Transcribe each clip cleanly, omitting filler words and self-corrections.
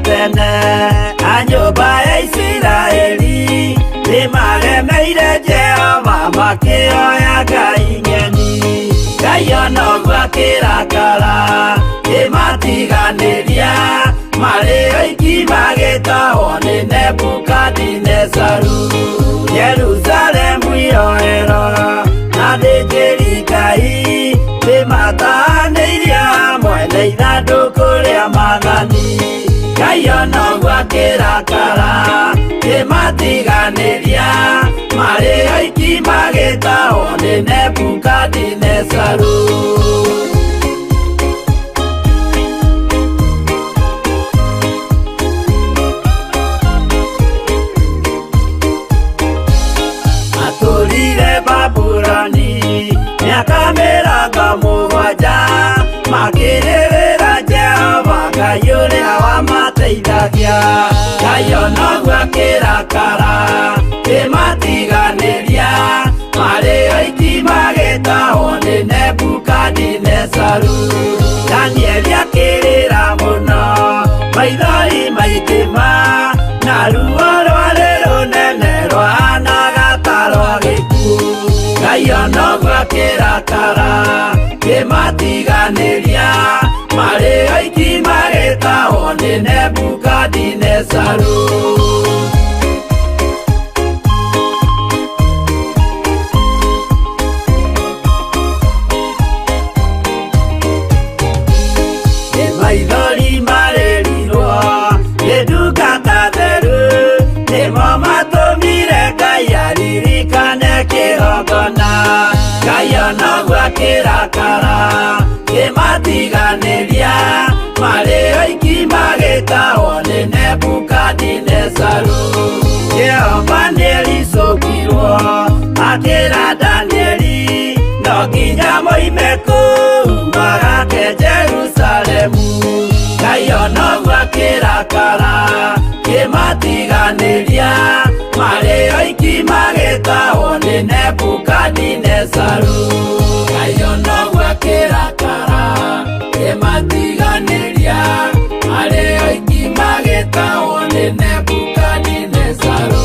Tene a nyũmba ya Isiraeli nĩmaremeire Jehova, makĩoya ngai ng'eni. Ngai ona ũguo akĩrakara, kĩmatiganĩria marĩ oiki, magĩtahwo nĩ Nebukadinezaru. Jerusalemu iroero na thĩnjĩri Ngai nĩmatanĩirie hamwe na ithandũkũ rĩa maathani. Ngai ona ũguo akĩrakara, kĩmatiganĩria marĩ oiki, magĩtahwo nĩ Nebukadinezaru. Matũrire Babuloni mĩaka 70, makĩrĩrĩra Jehova Ngai ũrĩa wamateithagia. Ngai ona ũguo akĩrakara, kĩmatiganĩria marĩ oiki, magĩtahwo nĩ Nebukadinezaru. Danieli akĩrĩra mũno, maithori maingĩ ma na ruo rwarĩ rũnene rwahanaga ta rwa gĩkuũ. Ngai ona ũguo akĩrakara, kĩmatiganĩria marĩ oiki, magĩtahwo nĩ Nebukadinezaru. Nĩ maithori marĩrirwo nĩ ndungata theru, nĩmo matũmire Ngai aririkane kĩgongona. Ngai ona ũguo akĩrakara, kĩmatiganĩria marĩ oiki, magĩtahwo nĩ Nebukadinezaru. Jehova nĩericũkirwo akĩra Danieli no nginya moime kũu magake Jerusalemu. Ngai ona ũguo akĩrakara, kĩmatiganĩria marĩ oiki, magĩtahwo nĩ Nebukadinezaru. Ngai ona ũguo akĩrakara, kĩmatiganĩria marĩ oiki, magĩtahwo nĩ Nebukadinezaru.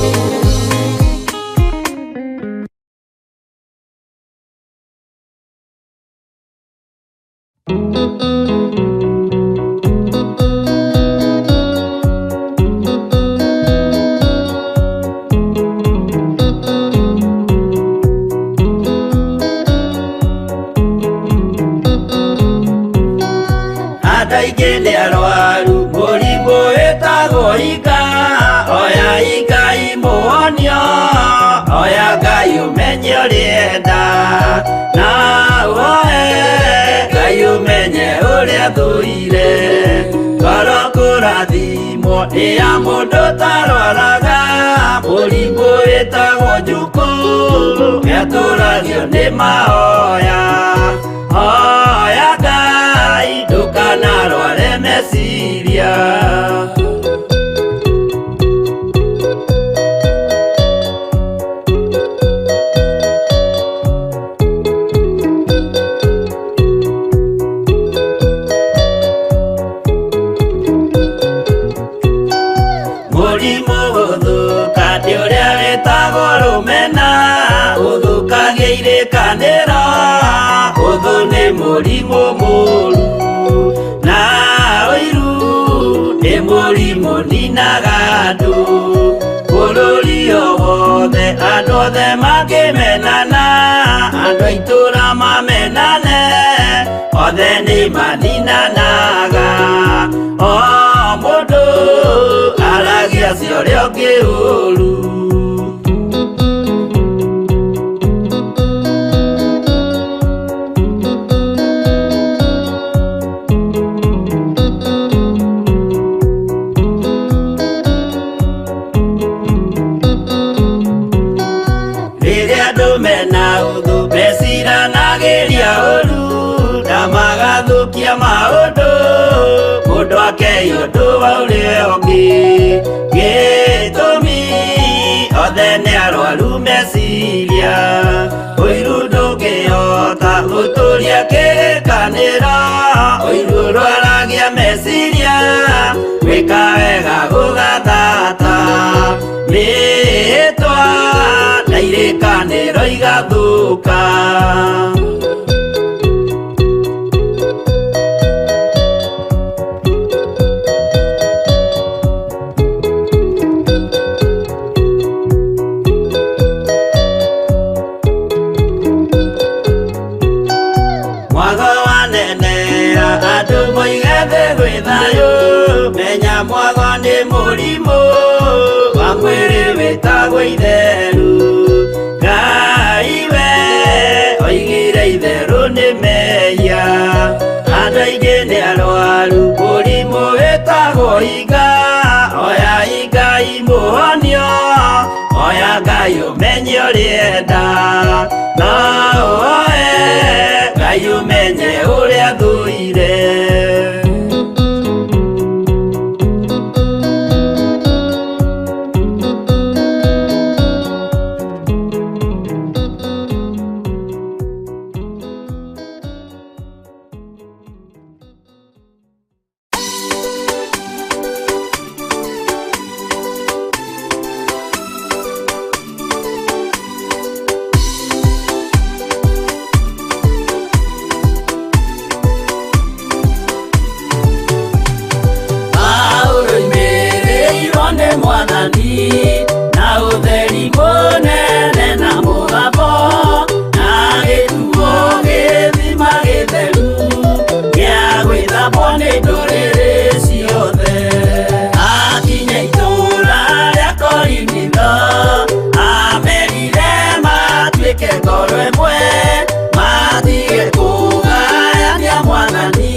Andũ aingĩ nĩ arwaru mũrimũ wĩtagwo ika. Oya Ngai mũhonio, oya Ngai ũmenye ũrĩenda, na woe Ngai ũmenye ũrĩa thũire. Ngoro kũrathimwo nĩ ya mũndũ tarwaraga mũrimũ wĩtagwo njukũ, nĩatũragio nĩ mahoya. Hoya Ngai ndũkanarware meciria. Mũrimũ gũthũka nĩ ũrĩa wĩtagwo rũmena, ũthũkagia irĩkanĩro. Ũthũ nĩ mũrimũ mũru, na ũiru nĩ mũrimũ ninaga andũ. Bũrũri o wothe andũ othe makĩmenana, andũ a itũũra mamenane, othe nĩ maninanaga. O mũndũ aragia cia ũrĩa ũngĩ ũru. Rĩrĩa andũ mena ũthũ meciranagĩria ũru na magathũkia maũndũ, mũndũ akei ũndũ wa ũrĩa ũngĩ. Gĩtũmi othe nĩ arwaru meciria. Ũiru ndũngĩhota gũtũria kĩrĩkanĩro, ũiru ũrwaragia meciria. Gwĩka wega. Irathĩro igathũka. Mwago wanenea andũ moige thĩ gwĩ thayũ, menya mwago nĩ mũrimũ wa mwĩrĩ wĩtagwo itheru. Ngai we oigire itherũ nĩ mehia, andũ aingĩ nĩ arwaru mũrimũ wĩtagwo iga. Oya Ngai mũhonio, oya Ngai ũmenye ũrĩenda, no ũhoe Ngai ũmenye ũrĩa thũire. Paũlũ oimĩrĩirwo nĩ Mwathani na ũtheri mũnene na mũgambo, na gĩtuo gĩthima gĩtheru gĩa gwĩthambwo nĩ ndũrĩrĩ ciothe. Akinya itũũra rĩa Korinitho, amerire matuĩke ngoro ĩmwe, matige kũgayania Mwathani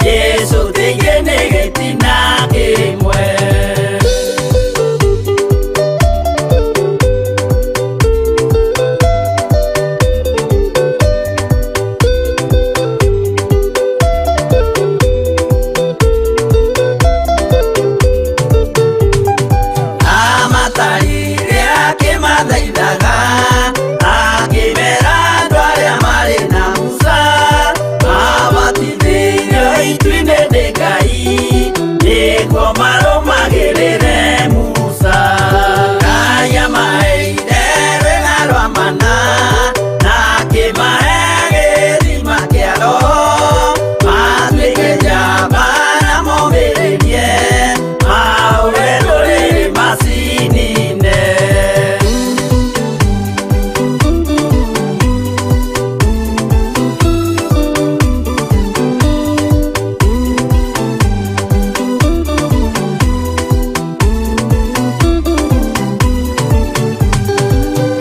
Jesũ thĩinĩ nĩ gĩtina kĩmwe. Amatarire akĩmathaithaga, akĩmera andũ arĩa marĩ na Musa mabatithĩirio itu-inĩ nĩ Ngai, nĩguo marũmagĩrĩre Musa. Ngai amaheire rwĩga rwa mana, na akĩmahe gĩthima kĩa Roho, matuĩke njamba na momĩrĩrie mahũre ndũrĩrĩ macinine.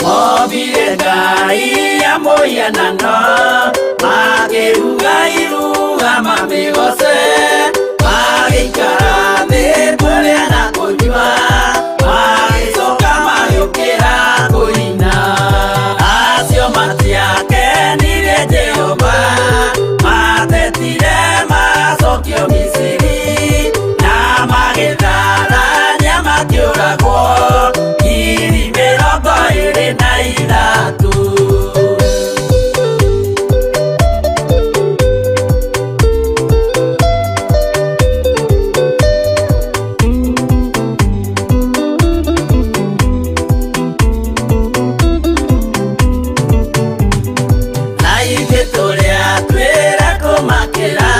Mombire Ngai ya mũhianano, makĩruga iruga mamĩgoce, magĩikara thĩ kũrĩa na kũnyua, magĩcoka magĩũkĩra kũina. Acio matiakenirie Jehova, matetire macokio Misiri, na magĩtharania makĩũragwo 23,000. Na ithuĩ tũrĩa twĩra kũmakĩra,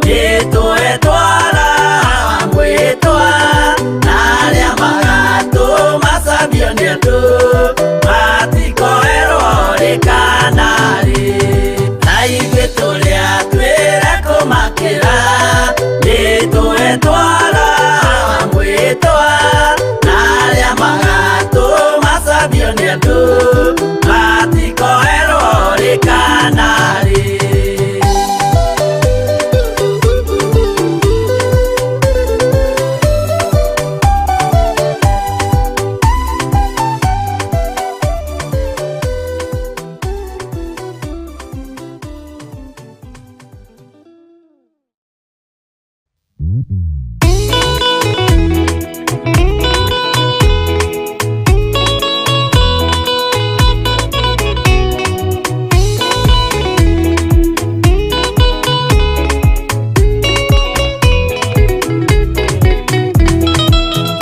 nĩtũetwara mwĩtwa, na arĩa magatũmacambio nĩ andũ matikoerwo rĩ kana rĩ. Na ithuĩ tũrĩa twĩra kũmakĩra, nĩtũetwara mwĩtwa, na arĩa magatũmacambio nĩ andũ matikoerwo rĩ kana rĩ.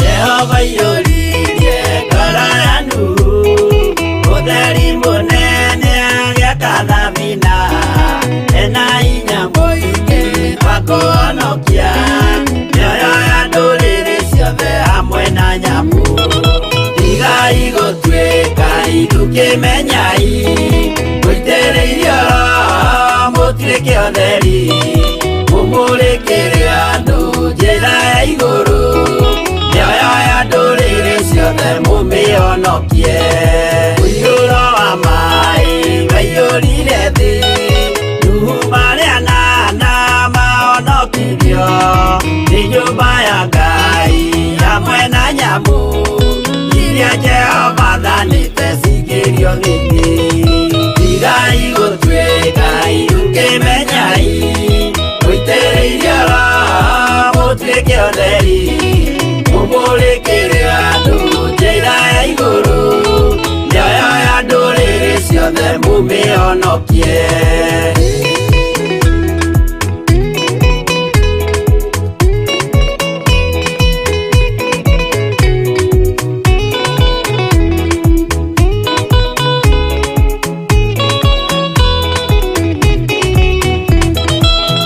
Jehova aiyũririe ngoro ya Nuhu ũtheri. ũtheri, mũmũrĩkĩre andũ njĩra ya igũrũ, mĩoyo ya ndũrĩrĩ ciothe mũmĩhonokie. Mũiyũro wa maĩ waiyũrire thĩ, Nuhu marĩ anana mahonokirio, nĩ nyũmba ya Ngai hamwe na nyamũ iria Jehova athanĩte cingĩrio thĩinĩ. Tigai gũtuĩka irũkĩmenyai, mũitĩrĩirio Roho mũtuĩke ũtheri, mũmũrĩkĩre andũ njĩra ya igũrũ, mĩoyo ya ndũrĩrĩ ciothe mũmĩhonokie.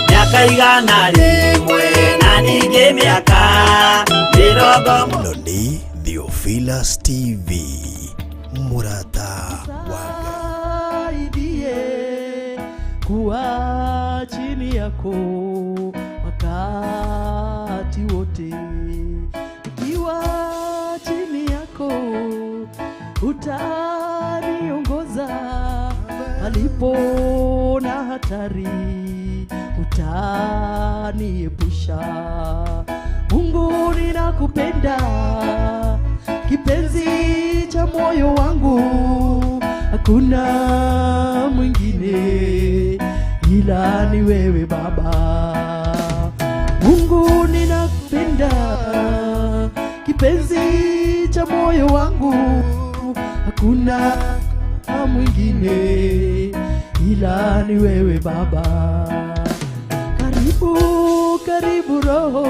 Mĩaka 100 na ningĩ mĩaka mĩrongo Ĩno nĩ Theophilus TV, mũrata wa Ngai. Nisaidie kuwa chini yako wakati wote, ikiwa chini yako utaniongoza, palipo na hatari utaniepusha. Mungu ninakupenda, kipenzi cha moyo wangu, hakuna mwingine ila ni wewe Baba. Mungu ninakupenda, kipenzi cha moyo wangu, hakuna mwingine ila ni wewe Baba. Karibu, karibu Roho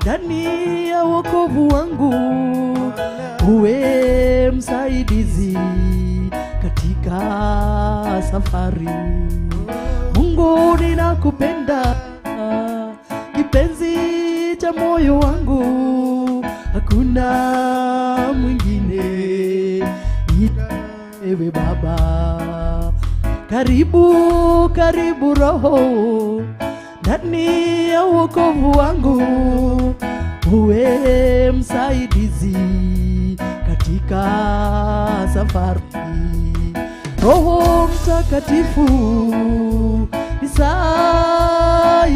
ndani ya wokovu wangu, uwe msaidizi katika safari. Mungu ninakupenda, kipenzi cha moyo wangu, hakuna mwingine ila wewe Baba. Karibu, karibu Roho ndani ya wokovu wangu, uwe msaidizi katika safari. Roho Mtakatifu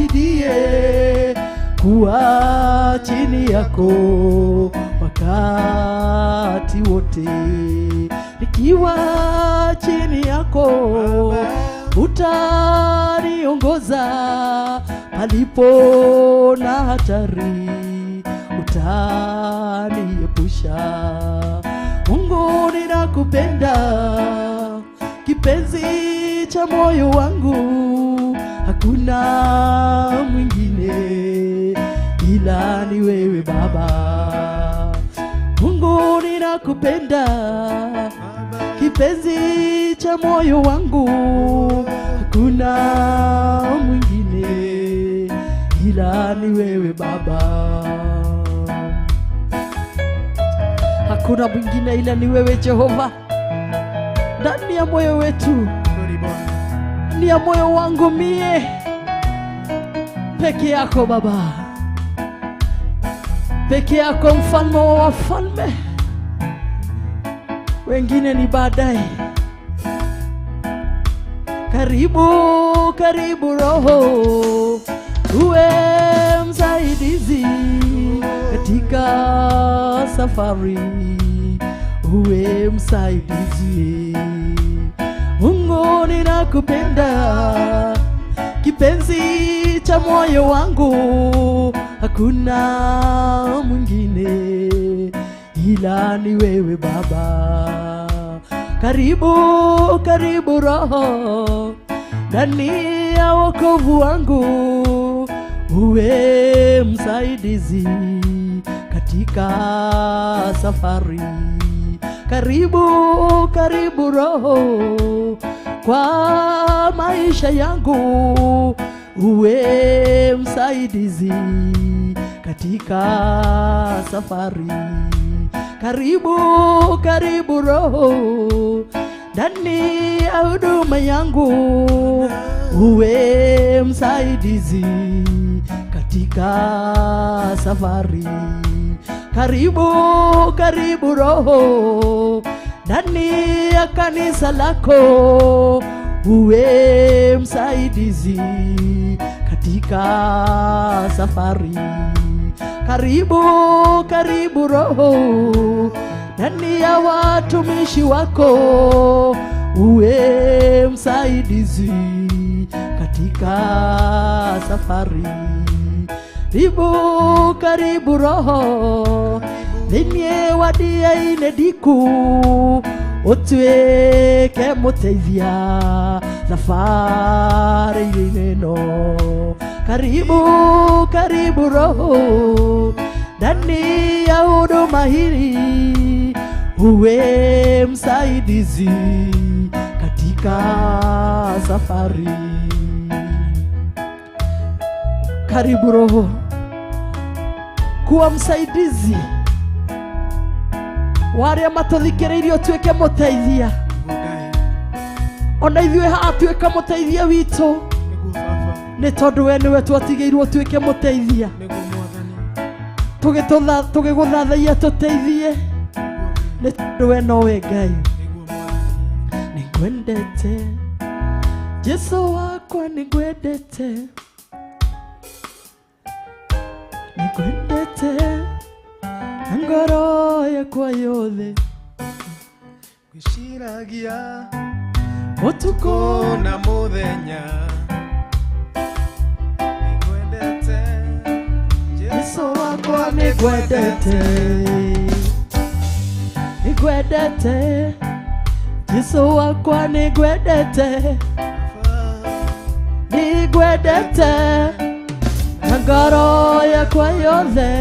nisaidie kuwa chini yako wakati wote, nikiwa chini yako utaniongoza, palipo na hatari utaniepusha. Mungu ninakupenda, kipenzi cha moyo wangu, hakuna mwingine ila ni wewe Baba. Mungu ninakupenda, kipenzi cha moyo wangu, hakuna mwingine ila ni wewe Baba. Hakuna mwingine ila ni wewe Jehova, ndani ya moyo wetu, ndani ya moyo wangu mie peke yako Baba, peke yako mfalme wa wafalme, wengine ni baadaye. Karibu, karibu Roho, uwe msaidizi katika safari, uwe msaidizi. Mungu ninakupenda, kipenzi cha moyo wangu, hakuna mwingine ila ni wewe Baba. Karibu, karibu Roho ndani ya wokovu wangu, uwe msaidizi katika safari. Karibu, karibu Roho kwa maisha yangu, uwe msaidizi katika safari. Karibu, karibu Roho ndani ya huduma yangu, Uwe msaidizi katika safari. Karibu, karibu Roho ndani ya kanisa lako, uwe msaidizi katika safari. Karibu, karibu Roho ndani ya watumishi wako, uwe msaidizi katika safari. Karibu, karibu Roho thĩinĩ wa ndĩa-inĩ ndiku, ũtuĩke mũteithia thabarĩ-inĩ ĩno. Karibu, karibu Roho ndani ya huduma hili, uwe msaidizi katika safari. Karibu Roho kuwa msaidizi wa arĩa matũthikĩrĩirie, ũtuĩke mũteithia ona ithuĩ haha, tuĩka mũteithia witũ, nĩ tondũ we nĩwe twatigĩirwo ũtuĩke mũteithia. Tũgĩgũthathaia tũteithie, nĩ tondũ we nowe Ngai. Nĩngwendete Jesu wakwa, nĩngwendete, nĩngwendete na ngoro yakwa yothe. Gwĩciragia ũtukũ na mũthenya, nĩngwendete. Jesu wakwa, nĩngwendete, nĩngwendete Jesu wakwa, nĩngwendete, nĩngwendete na ngoro yakwa yothe.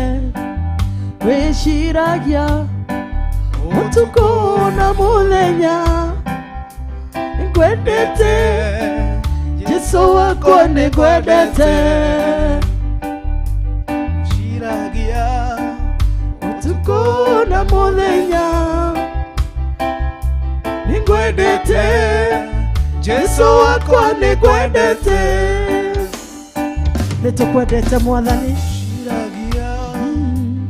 Gwĩciragia ũtukũ na mũthenya, nĩngwendete Jesu wakwa, nĩngwendete. Gwĩciragia ũtukũ na mũthenya, nĩngwendete Jesu wakwa, nĩngwendete. Nĩtũkwendete Mwathani. Gwĩciragia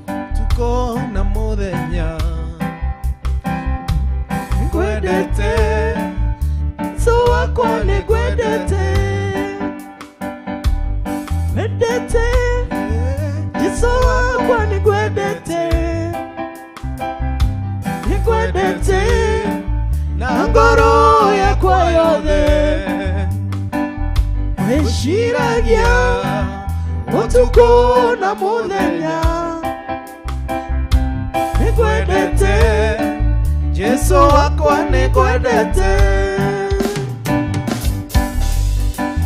ũtukũ na mũthenya, nĩngwendete. Jesu wakwa, nĩngwendete, wendete Jesu wakwa, nĩngwendete, nĩngwendete na ngoro yakwa yothe. Gwĩciragia ũtukũ na mũthenya, nĩngwendete Jesu wakwa, nĩngwendete.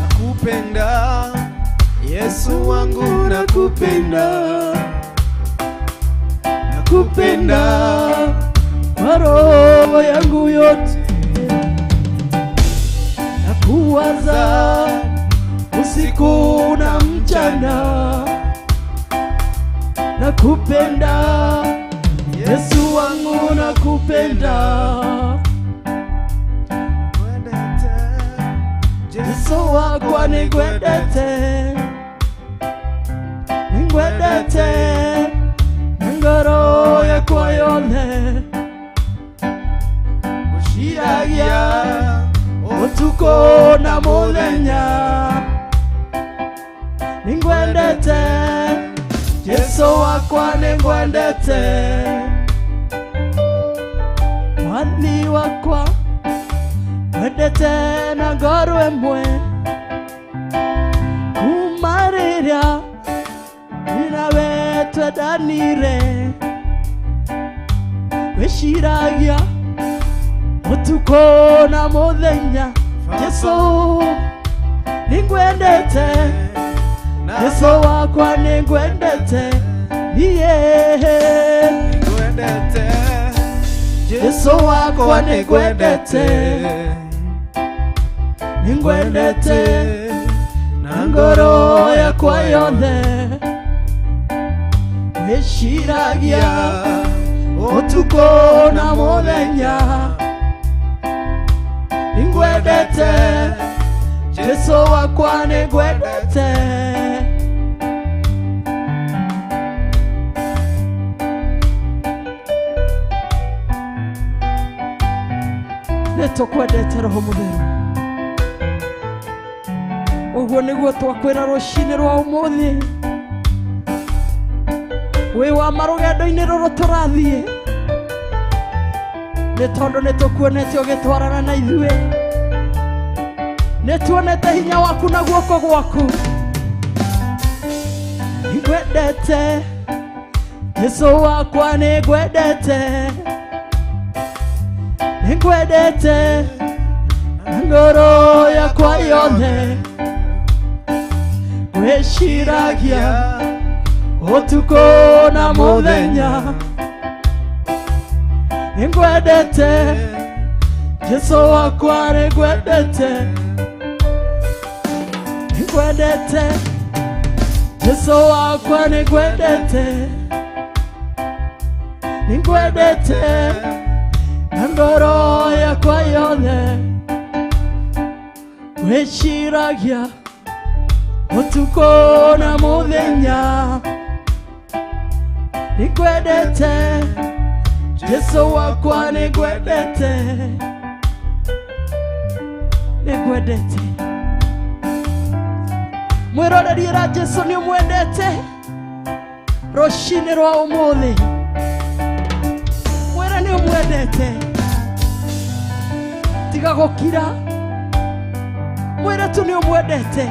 Nakupenda Yesu wangu, nakupenda, nakupenda kwa roho yangu yote, nakuwaza usiku na mchana, nakupenda Yesu wangu, nakupenda. Nĩngwendete. Jesu wakwa, nĩngwendete, nĩngwendete na ngoro yakwa yothe. Gwĩciragia ũtukũ na mũthenya, nĩngwendete Jesu wakwa, nĩngwendete. Mwathi wakwa, wendete na ngoro ĩmwe, kuma rĩrĩa nawe twendanire. Gwĩciragia ũtukũ na mũthenya, Jesu nĩngwendete, Jesu wakwa, nĩngwendete niĩ. Nĩngwendete. Jesu wakwa, nĩngwendete, nĩngwendete na ngoro yakwa yothe. Gwĩciragia ũtukũ na mũthenya, nĩngwendete. Jesu wakwa nĩngwendete. Nĩtũkwendete Roho Mũtheru. Ũguo nĩguo twakwĩra rũcinĩ rwa ũmũthĩ. Wĩ wa marũgendo-inĩ rũrũ tũrathiĩ, nĩ tondũ nĩtũkuonete ũgĩtwarana na ithuĩ. Nĩtuonete hinya waku na guoko gwaku. Nĩngwendete Jesu wakwa, nĩngwendete, nĩngwendete na ngoro yakwa yothe. Ngwĩciragia ũtukũ na mũthenya. Nĩngwendete Jesu wakwa, nĩngwendete, nĩngwendete Jesu wakwa, nĩngwendete, nĩngwendete na ngoro yakwa yothe. Ngwĩciragia ũtukũ na mũthenya. Nĩngwendete Jesu wakwa, nĩngwendete, nĩngwendete. Mwĩroreri ra Jesu nĩũmwendete rũcinĩ rwa ũmũthĩ. Mwĩre nĩũmwendete, tiga gũkira. Mwĩre tu nĩũmwendete,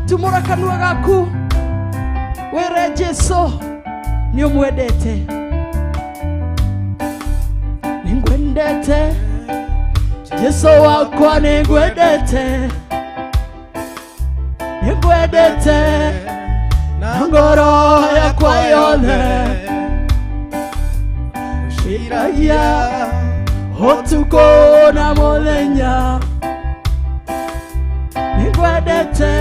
tumũra kanua gaku wĩre Jesu nĩũmwendete. Nĩngwendete Jesu wakwa, nĩngwendete, nĩngwendete na ngoro yakwa yothe. Ngwĩciragia ũtukũ na mũthenya. Nĩngwendete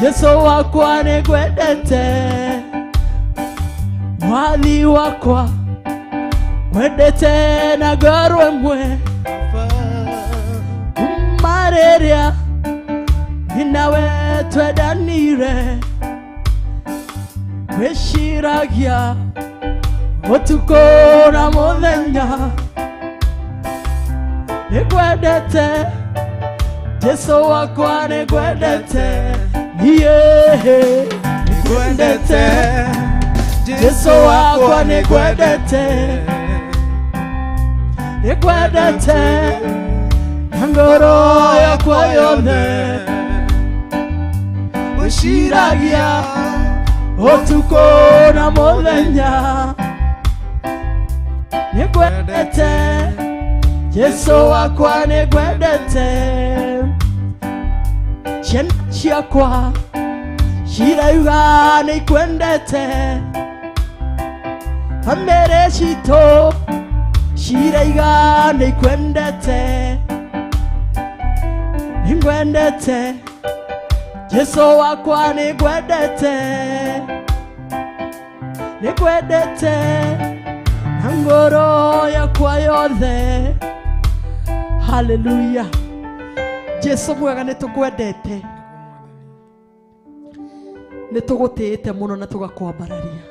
Jesu wakwa, nĩngwendete. Mwathi wakwa ngwendete na ngoro ĩmwe. Kuma rĩrĩa niĩ nawe twendanire, ngwĩciragia ũtukũ na mũthenya. Nĩngwendete Jesu wakwa, nĩngwendete, niĩ nĩngwendete Jesu wakwa, nĩngwendete, nĩngwendete na ngoro yakwa yothe. Ngwĩciragia ũtukũ na mũthenya. Nĩngwendete Jesu wakwa, nĩngwendete. Ciana ciakwa cirauga nĩikwendete, bamĩrĩ citũ cirauga nĩikwendete. Nĩngwendete Jesu wakwa, nĩngwendete, nĩngwendete na ngoro yakwa yothe. Haleluya. Jesu mwega, nĩtũkwendete, nĩtũgũtĩĩte mũno na tũgakwambararia.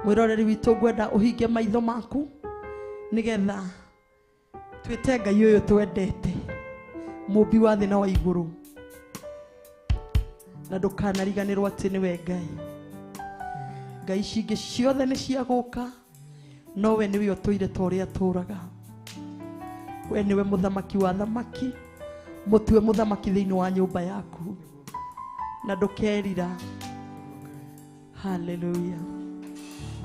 Mwĩroreri witũ, ngwenda ũhinge maitho maku nĩgetha twĩte Ngai ũyũ twendete, mũmbi wa thĩ na wa igũrũ, na ndũkanariganĩrwo atĩ nĩwe Ngai. Ngai ici ingĩ ciothe nĩ cia gũka, no we nĩwe ũtũire ta ũrĩa atũraga. We nĩwe mũthamaki wa thamaki, mũtue mũthamaki thĩinĩ wa nyũmba yaku na ndũkerira. Haleluya.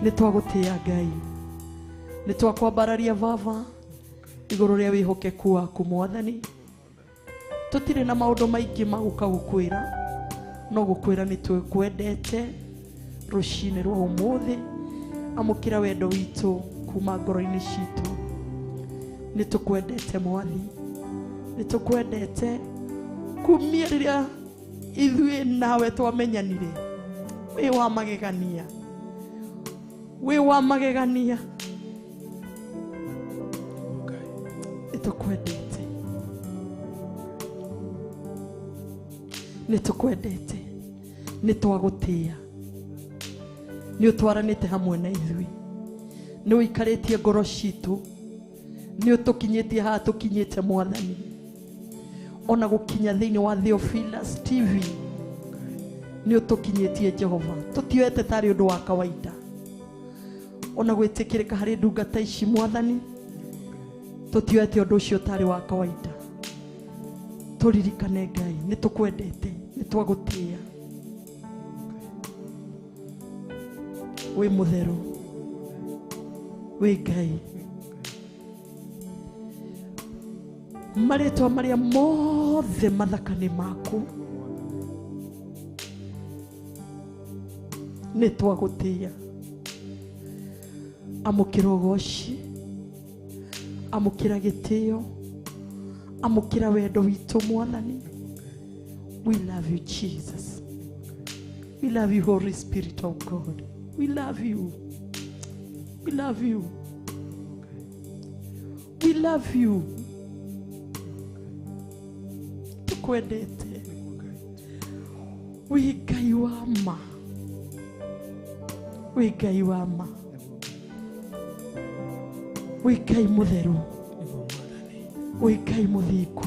Nĩtwagũtĩĩa Ngai, nĩtwakwambararia Baba igũrũ rĩa wĩhokeku waku Mwathani. Tũtirĩ na maũndũ maingĩ ma gũka gũkwĩra, no gũkwĩra nĩtũkwendete rũcinĩ rwa ũmũthĩ. Amũkĩra wendo witũ kuma ngoro-inĩ citũ. Nĩtũkwendete Mwathi, nĩtũkwendete kumia rĩrĩa ithuĩ nawe twamenyanire. Wĩ wa magegania, wĩ wa magegania. Nĩtũkwendete. Nĩ tũkwendete, nĩ twagũtĩĩa, nĩ ũtwaranĩte hamwe na ithuĩ, nĩ ũikarĩtie ngoro citũ, nĩ ũtũkinyĩtie haha tũkinyĩte Mwathani, ona gũkinya thĩinĩ wa Theophilus TV nĩ ũtũkinyĩtie Jehova. Tũtioete tarĩ ũndũ wa kawaida ona gwĩtĩkĩrĩka harĩ ndungata ici Mwathani, tũtioete ũndũ ũcio tarĩ wa kawaida. Tũririkane Ngai, nĩ tũkwendete, nĩ twagũtĩĩa, wĩ mũtheru, wĩ Ngai. Marĩtwa marĩa mothe mathaka nĩ maku, nĩ twagũtĩĩa. Amũkĩra ũgoci, amũkĩra gĩtĩo, amũkĩra wendo witũ Mwathani. We love you Jesus, we love you Holy Spirit of God, we love you, we love you, we love you. Tukwendete, wĩ Ngai wa ma, wĩ Ngai wa ma, wĩ Ngai mũtheru, wĩ Ngai mũthingu.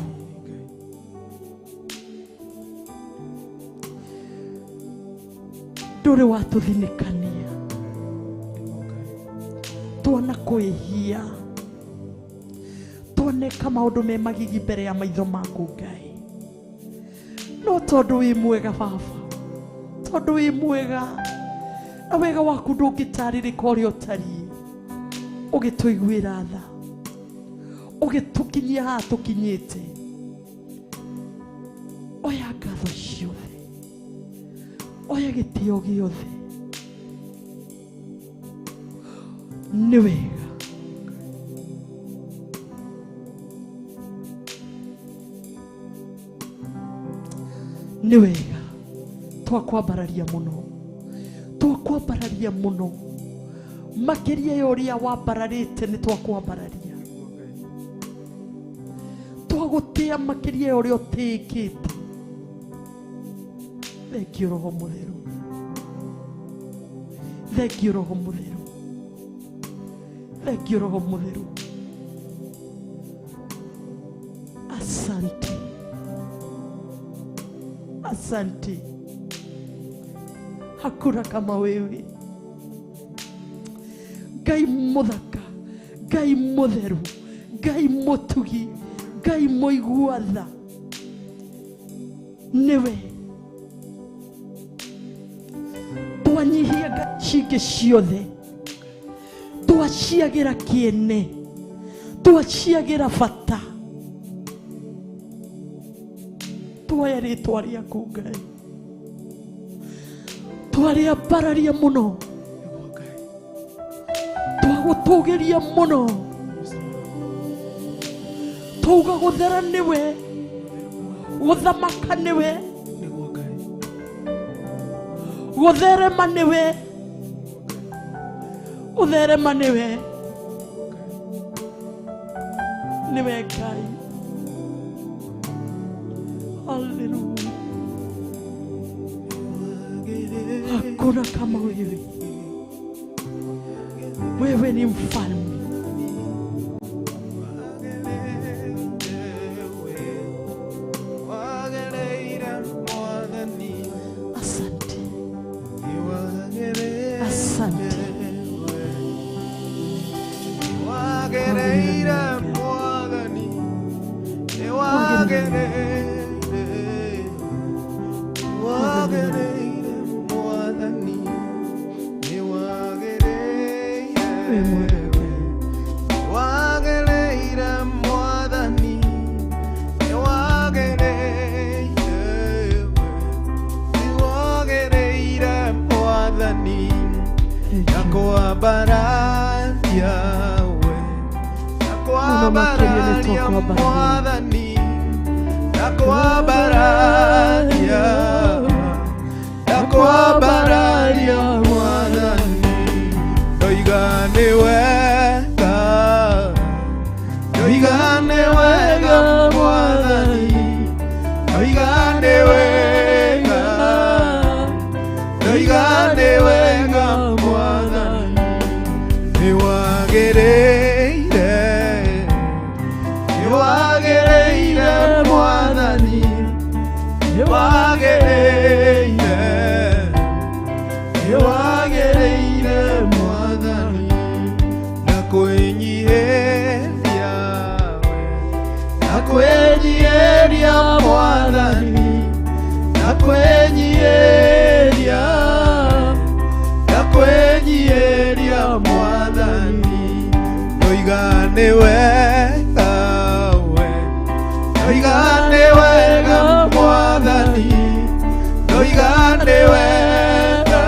Ndũrĩ watũthinĩkania, twana kwĩhia, twaneka maũndũ me magigi mbere ya maitho maku Ngai, no tondũ wĩ mwega Baba, tondũ wĩ mwega na wega waku ndũngĩtarĩrĩka ũrĩa ũtariĩ, ũgĩtũiguĩra tha, ũgĩtũkinyia haha tũkinyĩte. Oya ngatho ciothe, oya gĩtĩo gĩothe, nĩ wega. Nĩ wega, twakwambararia mũno, twakwambararia mũno makĩria ya ũrĩa wambararĩte, nĩ twakwambararia, twagũtĩĩa makĩria ya ũrĩa ũtĩĩkĩte. Thengiũ Roho Mũtheru, thengiũ Roho Mũtheru, thengiũ Roho Mũtheru. Asante, asante, hakuna kama wewe Ngai mũthaka, Ngai mũtheru, Ngai mũtugi, Ngai mũigua tha, nĩwe. Twanyihia ngai cingĩ ciothe, twaciagĩra kĩene, twaciagĩra bata, twoya rĩtwa rĩaku Ngai, twarĩambararia mũno, twagũtũgĩria mũno, twauga gũthera nĩwe, gũthamaka nĩwe, gũtherema nĩwe, gũtherema nĩwe, nĩwe Ngai. Haleluya, hakuna kama wewe. Wewe ni mfalme. Asante, asante. Wĩ mwega Ngai. Nakwambararia we, nakwambararia Mwathani, nakwambararia, nakwambararia Mwathani, ndoiga nĩ wega, ndoiga nĩ wega Mwathani, ndoiga nĩ wega. Ndoiga nĩ wega we, ndoiga nĩ wega Mwathani, ndoiga nĩ wega,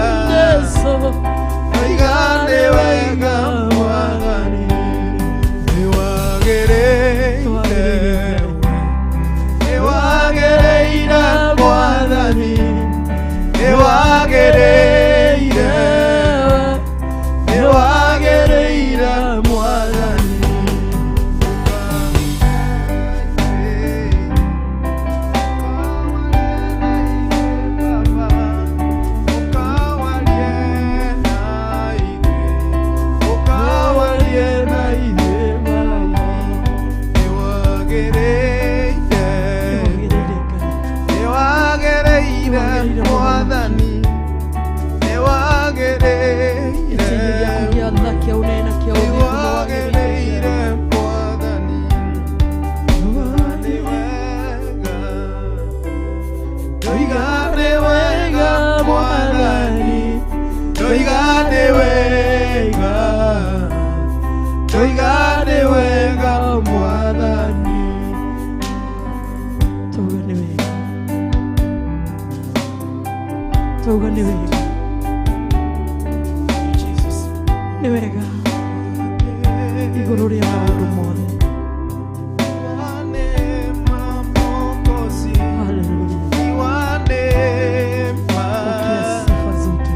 ndoiga nĩ wega Mwathani. Nĩ wagĩrĩire we, nĩ wagĩrĩire Mwathani, nĩ wagĩrĩire, nĩ wagĩrĩire Mwathani. Tauga nĩ wega, nĩ wega igũrũ rĩa maũndũ mothe. Haleluya. Pokea sifa zote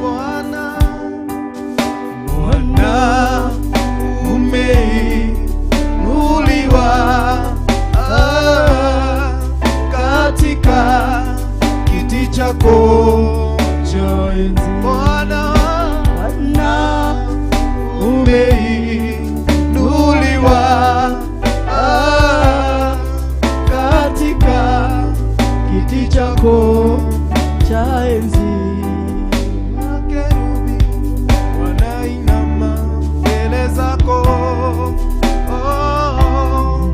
Bwana. Bwana umeinuliwa katika kiti chako cha enzi. Bwana, Bwana umeinuliwa katika kiti chako cha enzi. Makerubi wanainama mbele zako, oh,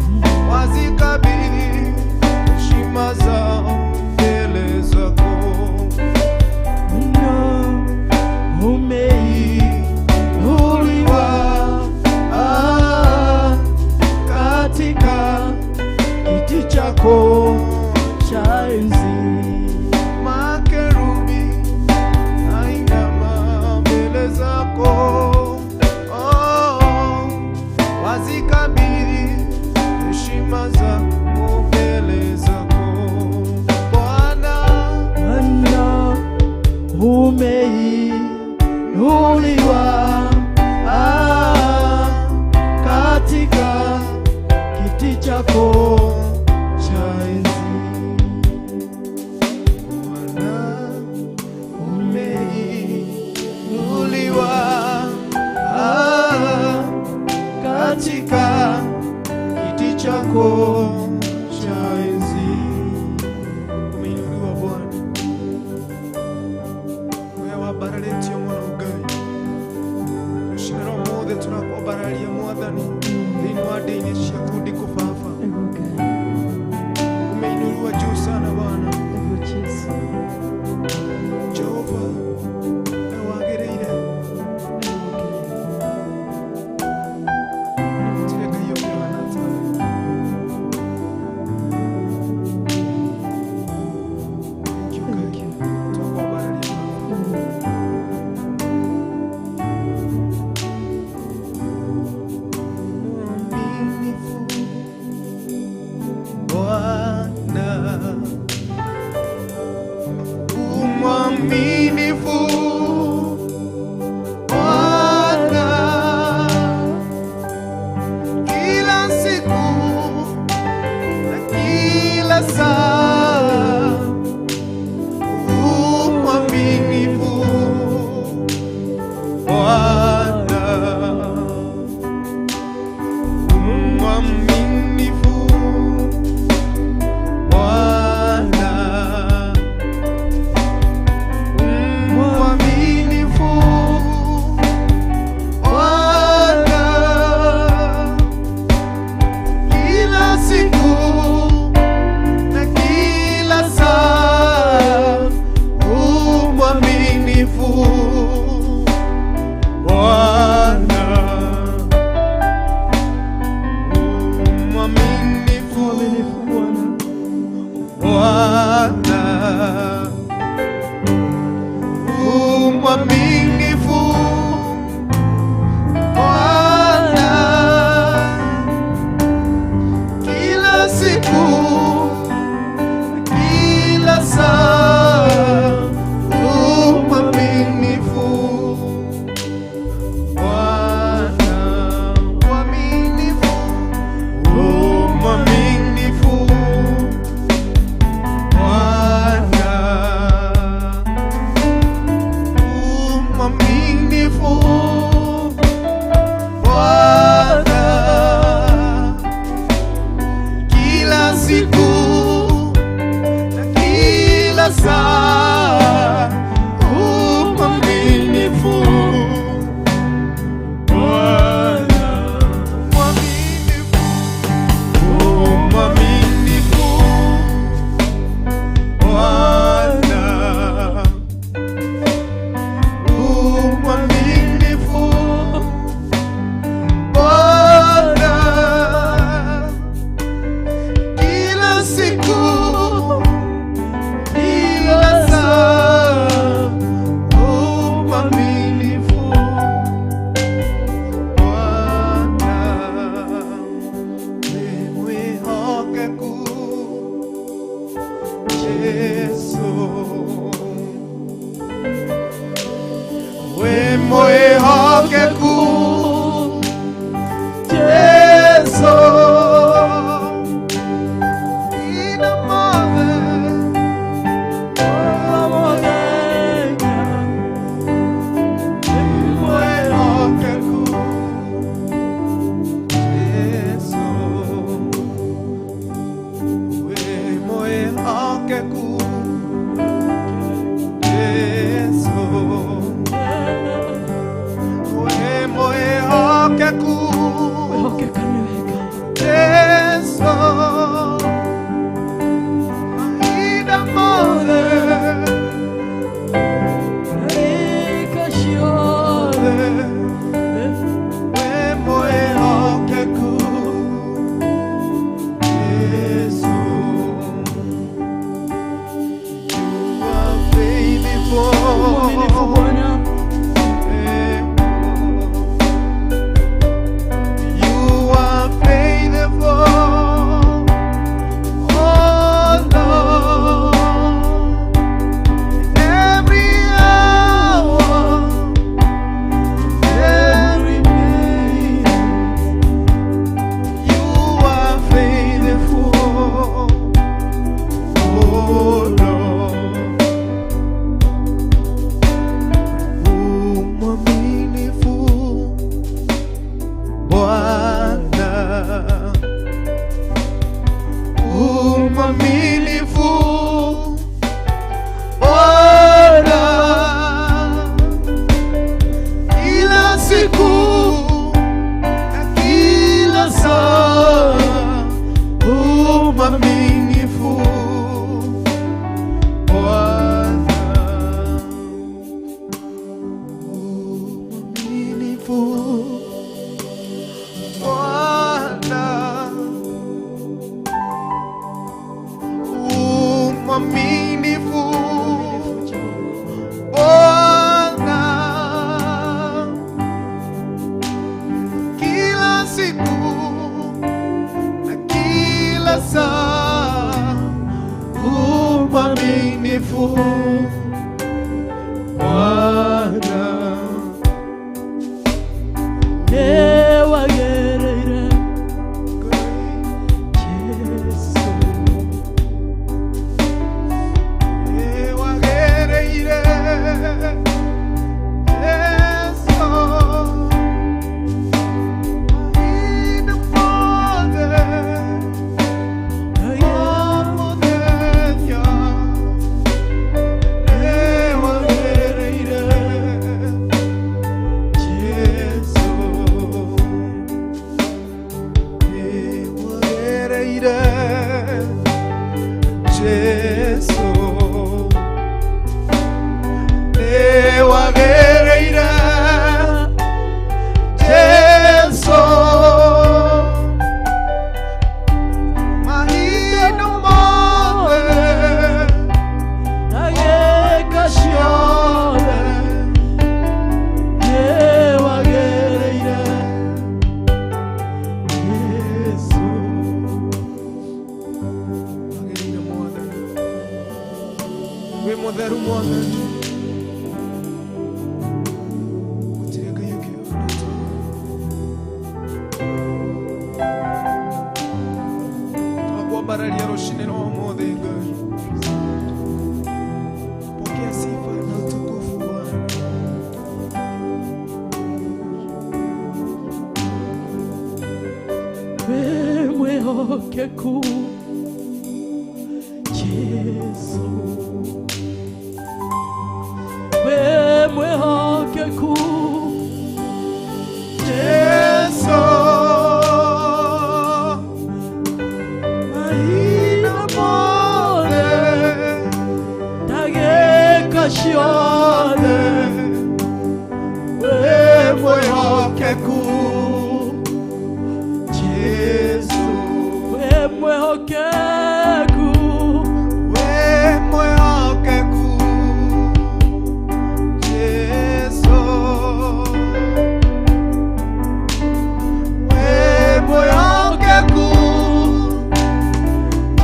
wazikabili heshima zao mbele zako. Bwana Umeinuliwa katika kiti chako cha enzi. Makerubi ainama mbele zako, oh, wazikabili heshima zako mbele zako. Bwana, Bwana umeinuliwa katika kiti chako cha enzi. Bwana umeinuliwa katika kiti chako cha enzi. Umeinuliwa Bwana, wewe wabararetio mwana Ngai rucinĩ rwa ũmũthĩ tũrakwambararia Mwathani thĩinĩ wa ndĩ-inĩ ciaku ndikũ Baba. Umeinuliwa juu sana Bwana Jehova, we wagĩrĩire gũtirĩ Ngai ũngĩ ũhaana tawe. Mwaminifu Bwana, mwaminifu Bwana, kila siku na kila saa, mwaminifu Bwana, mwaminifu Bwana, mwaminifu Bwana, kila siku kila saa, mwaminifu Bwana, mwaminifu, mwaminifu Bwana, mwaminifu Bwana, kila siku na kila saa, mwaminifu Bwana, mwaminifu, mwaminifu Bwana, mwaminifu Bwana, kila siku kila saa, mwaminifu Bwana, nimwiokeku Yesu, wimwihokeku Yesu, ina mothe nimwihokeku Yesu, wimwihokeku Yesu, wimwihokeku Wehokeka nĩwe Ngai. Yesu, mahinda mothe Ndagĩka ciothe. Wimwihokeku Yesu, you are faithful. Mwaminifu Bwana. You are faithful, oh Lord. Every hour, every minute, you are faithful, oh Lord. Mwaminifu Bwana, mwaminifu Bwana, kila siku na kila saa, mwaminifu Bwana, mwaminifu Bwana, mwaminifu Bwana, kila siku na kila saa, mwaminifu Bwana. Nĩwagĩrĩire Jesũ. Nĩwagĩrĩire Yesu, mahinda mothe. Nĩwagĩrĩire Jesu, nĩwagĩrĩire Jesu, mahinda mothe ndagĩka ciothe nĩwagĩrĩire Jesu. Wagĩrĩire Mwathani, wĩ mũtheru Mwathani, gũtirĩ Ngai ũngĩ ona tawe. Twakwambararia rũcinĩ rwa ũmũthĩ Ngai, pokea sifa na utukufu Bwana. Wĩ mwĩhokeku Jesu, wĩ mwĩhokeku Jesu, mahinda mothe ndagĩka ciothe wĩ mwĩhokeku Jesu, wĩ mwĩhokeku wĩ mwĩhokeku Jesu, wĩ mwĩhokeku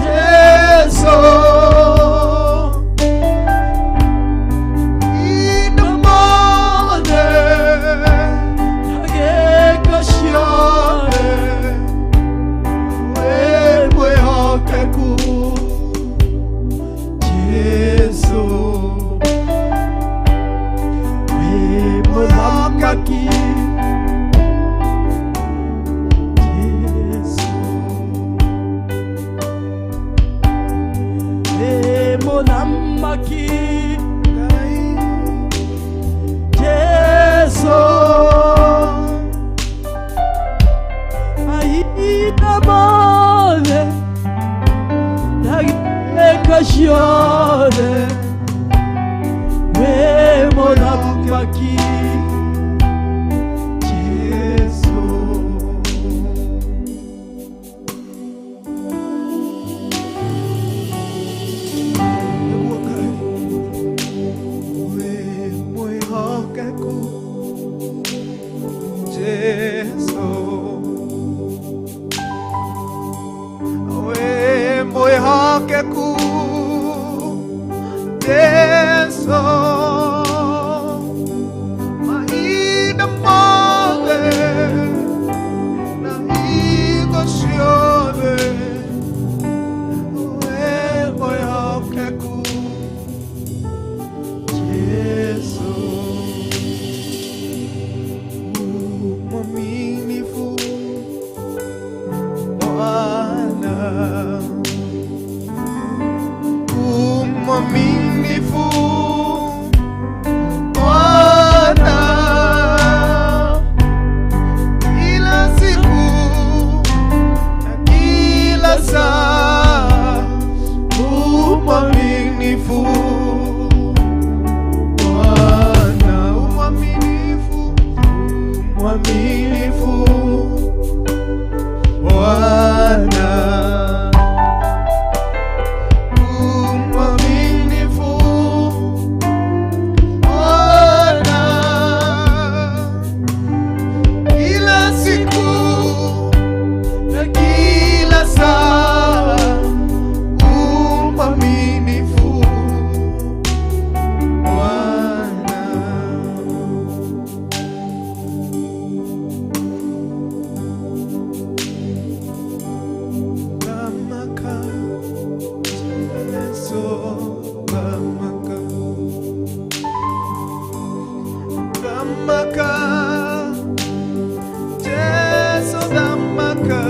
Jesu, mahinda mothe ndagĩka ciothe wĩ mwĩhokeku Jesu, wĩ mũthamaki Jesu, wĩ mũthamaki Ngai Jesu, mahinda mothe ndagĩka ciothe wĩ mũthamaki Jesu. Nĩguo Ngai wĩ mwĩhokeku Jesu, wĩ mwĩhokeku Jesu, mahinda mothe na hingo ciothe wĩ mwĩhokeku Jesu, mwaminifu Bwana, mwaminifu Bwana, kila siku na kila saa, mwaminifu Bwana, mwaminifu, mwaminifu Bwana, mwaminifu Bwana, kila siku na kila saa, mwaminifu Bwana. Thamaka, Jesu, thamaka. Thamaka, Jesu, thamaka.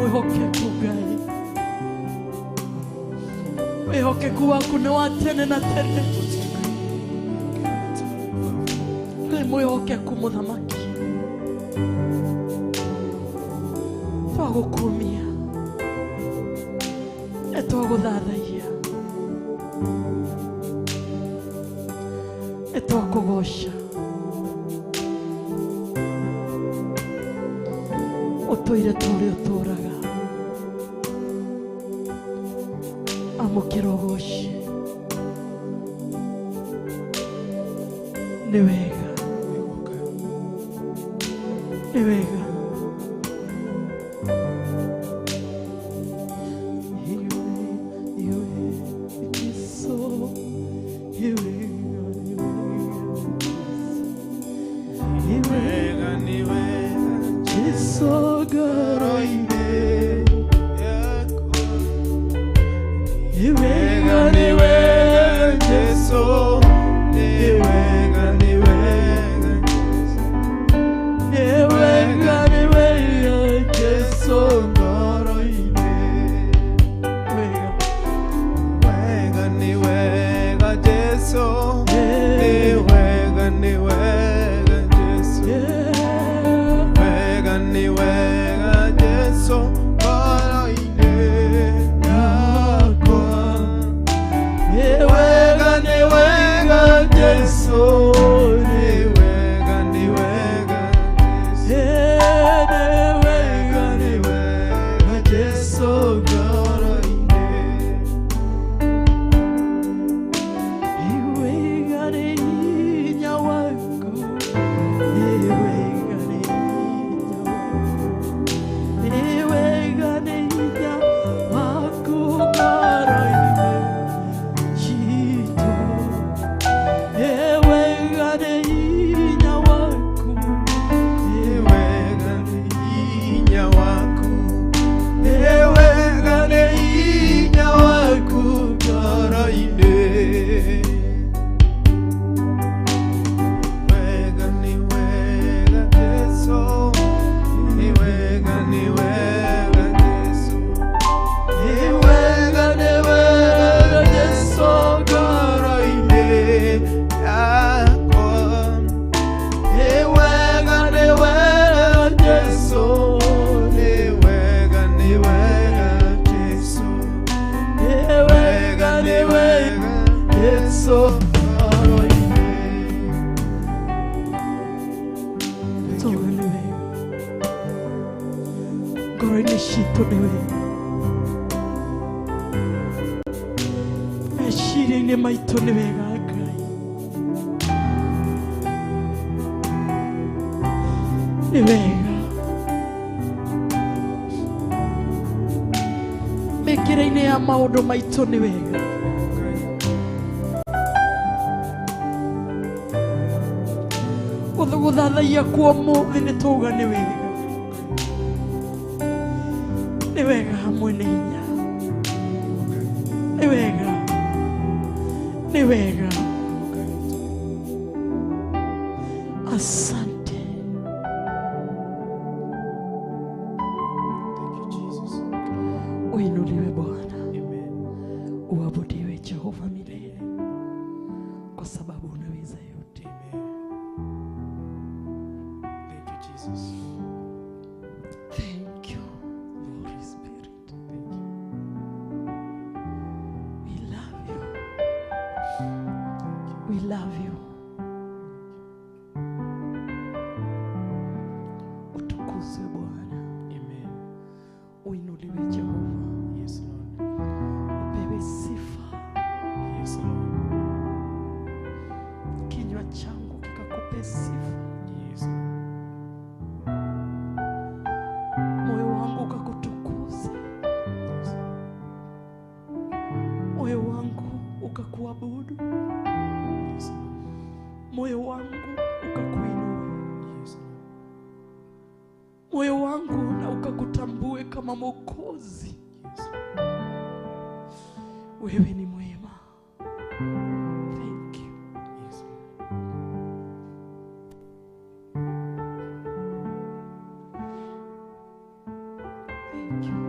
Mwĩhokeku Ngai, wĩhokeku waku nĩ wa tene na tene. Nĩ mwĩhokeku mũthamaki, twagũkumia, nĩ twagũthathaiya, nĩ twakũgoca. Ũtũire ta ũrĩa ũtũũraga, amũkĩra ũgoci. Nĩ wega, nĩ wega. Meciria-inĩ maitũ nĩ wega Ngai, nĩ wega. Mĩkĩre-inĩ ya maũndũ maitũ nĩ wega. Gũthathaiya kwa ũmũthĩ nĩ twauga nĩ wega, nĩ wega hamwe nĩ hinya, nĩ wega, nĩ wega. Asante. Thank you, Jesus. Uinuliwe Bwana, uabudiwe Jehova milele, kwa sababu unaweza yote. Thank you, Jesus. Thank you, Holy Spirit. Thank you. We love you. We love you. Utukuzwe Bwana. Amen. Uinuliwe Jehova. Yes, Lord. Upewe sifa. Yes, Lord. Kinywa changu kikakupe sifa. Yes, Lord. Moyo wangu ukakutukuze. Yes. Moyo wangu ukakuabudu. Yes, Lord. Moyo wangu ukakuinua. Yes, Lord. Moyo wangu na ukakutambue kama Mwokozi. Yes. Wewe ni mwema. Thank you. Yes, Lord. Thank you.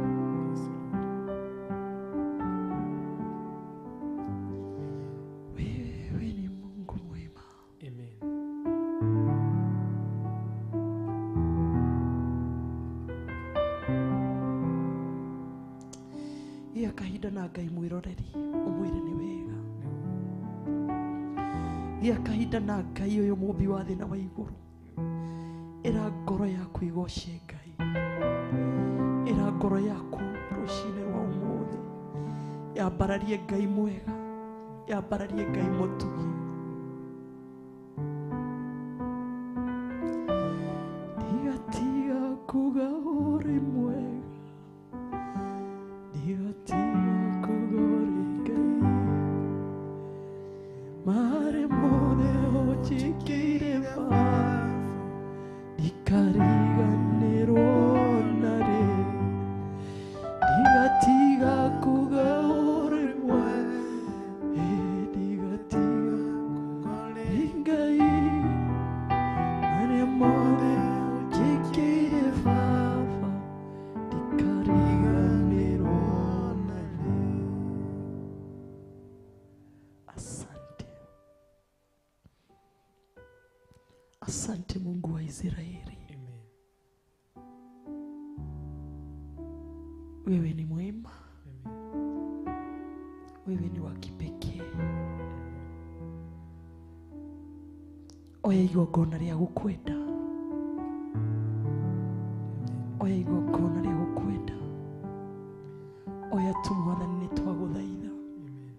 na Ngai mwiroreri umwire ni wega. Gĩa kahinda na Ngai ũyũ mũmbi wa thĩ na wa igũrũ. Ĩra ngoro yaku igoce Ngai. Ĩra ngoro yaku rũcinĩ rwa ũmũthĩ yambararie Ngai mwega, yambararie Ngai mũtugi. Ndigatiga kuga ũrĩ mwega, ndigatiga kuga ũrĩ Ngai. Marĩ mothe ũnjĩkĩire Baba, ndikariganĩrwo narĩ. Ndigatiga kuga ũrĩ mwega, ndigatiga kuga ũrĩ Ngai. Marĩ mothe ũnjĩkĩire Baba, ndikariganĩrwo narĩ. Asante. Asante Mungu wa Israeli. Amen. Wewe ni mwema. Amen. Wewe ni wa kipekee. Oya igongona rĩa gũkwenda. Oya igongona rĩa gũkwenda. Oya tu Mwathani nĩ twagũthaitha. Amen.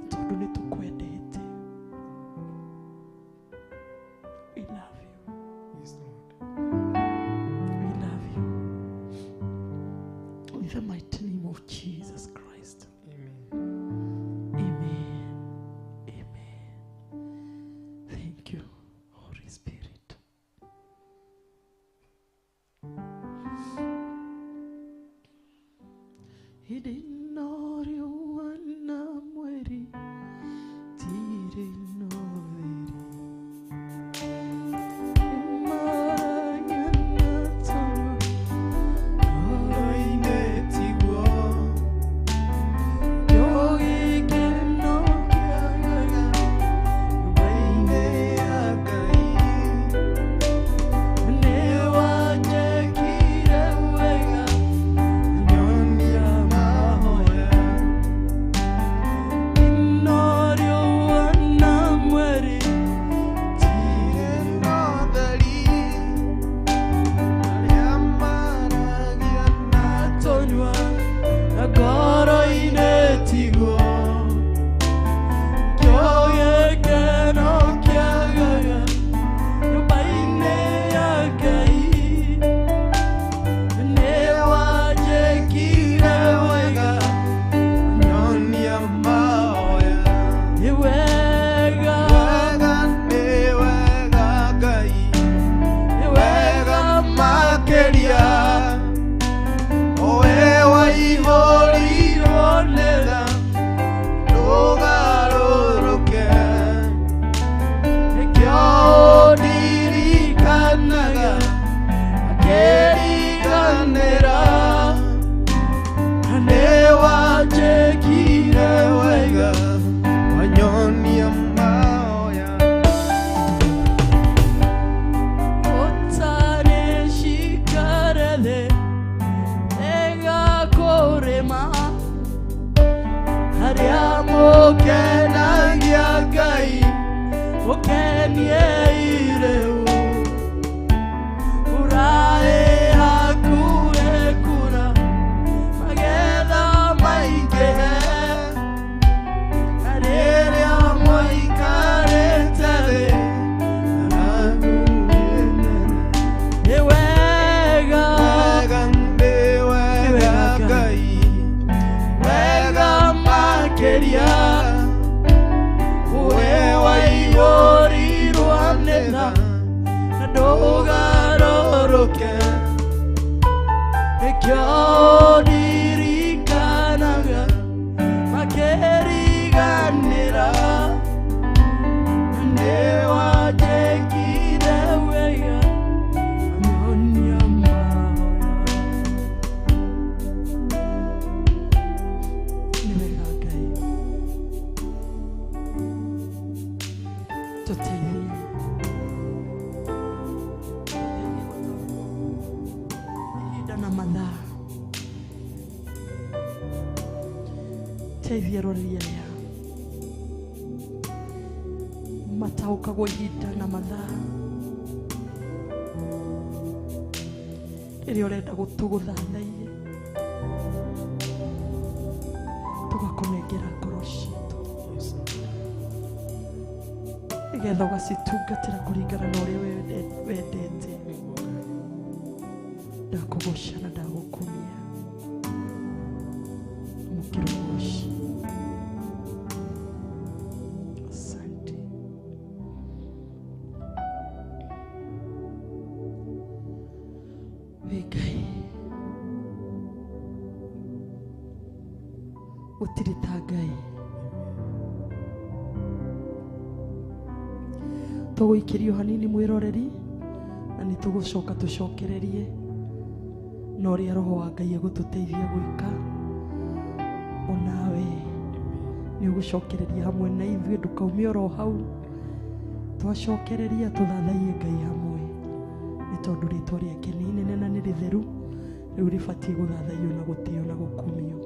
Tondũ nĩ tũkwendete. We love you. Yes, Lord. We love you. In the mighty name of Jesus Christ. Amen. Amen. Amen. Thank you, Holy Spirit. Teithia eroreri aya mataũkagwo ihinda na mathaa rĩrĩa ũrenda gũtũgũthathaiye, tũgakũnengera ngoro citũ nĩgetha ũgacitungatĩra kũringana na ũrĩa wendete. Ndakũgoca na ndagũkumia. Amũkĩra ũgoci. Asante. Wĩ Ngai, gũtirĩ ta Ngai. Tũgũikĩrio hanini mwĩroreri, na nĩ tũgũcoka tũcokererie na ũrĩa Roho wa Ngai egũtũteithia gwĩka. Onawe nĩ ũgũcokereria hamwe na ithuĩ, ndũkaume oro hau. Twacokereria tũthathaiye Ngai hamwe, nĩ tondũ rĩtwa rĩake nĩ inene na nĩ rĩtheru, rĩu rĩbatiĩ gũthathaiyo na gũtĩo na gũkumio.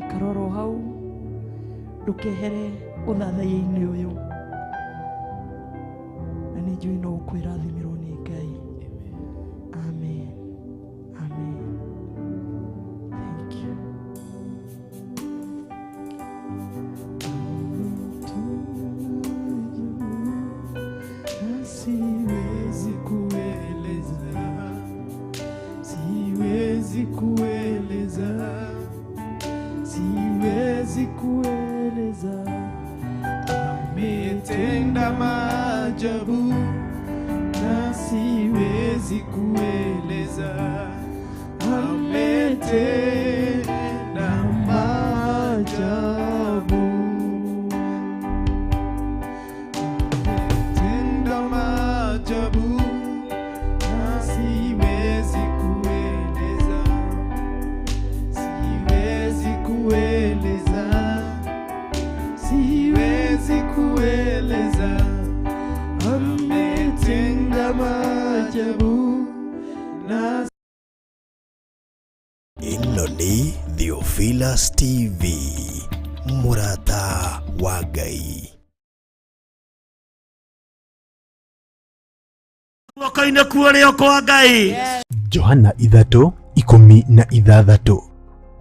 Ikara oro hau, ndũkehere ũthathaiya-inĩ ũyũ, na nĩ njũĩ no ũkwĩrathimirwo nĩ Ngai. Amen. Amen. Thank you. Siwezi kueleza, siwezi kueleza, siwezi kueleza. Ametenda maajabu na siwezi kueleza. Ametenda maajabu. Tenda maajabu na siwezi kueleza, siwezi kueleza, siwezi kueleza. Ametenda maajabu na Ĩno nĩ Theophilus TV, mũrata wa Ngai. Guoko-inĩ kuo kwa Ngai. Johana 3:16.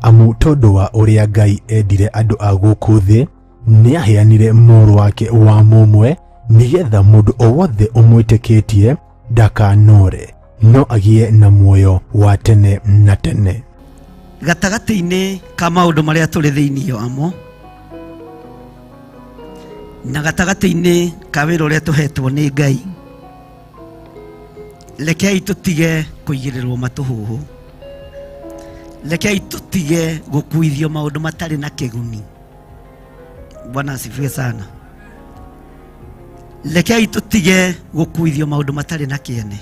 Amu tondũ wa ũrĩa Ngai endire andũ a gũkũ thĩ, nĩaheanire mũrũ wake wa mũmwe, nĩgetha mũndũ o wothe ũmwĩtĩkĩtie ndakanore, no agĩe na muoyo wa tene na tene. Gatagatĩ-inĩ ka maũndũ marĩa tũrĩ thĩinĩ wamo na gatagatĩ-inĩ ka wĩra ũrĩa tũhetwo nĩ Ngai, rekei tũtige kũigĩrĩrwo matũhũhũ, rekei tũtige gũkuithio maũndũ matarĩ na kĩguni. Bwana asifiwe sana. Rekei tũtige gũkuithio maũndũ matarĩ na kĩene,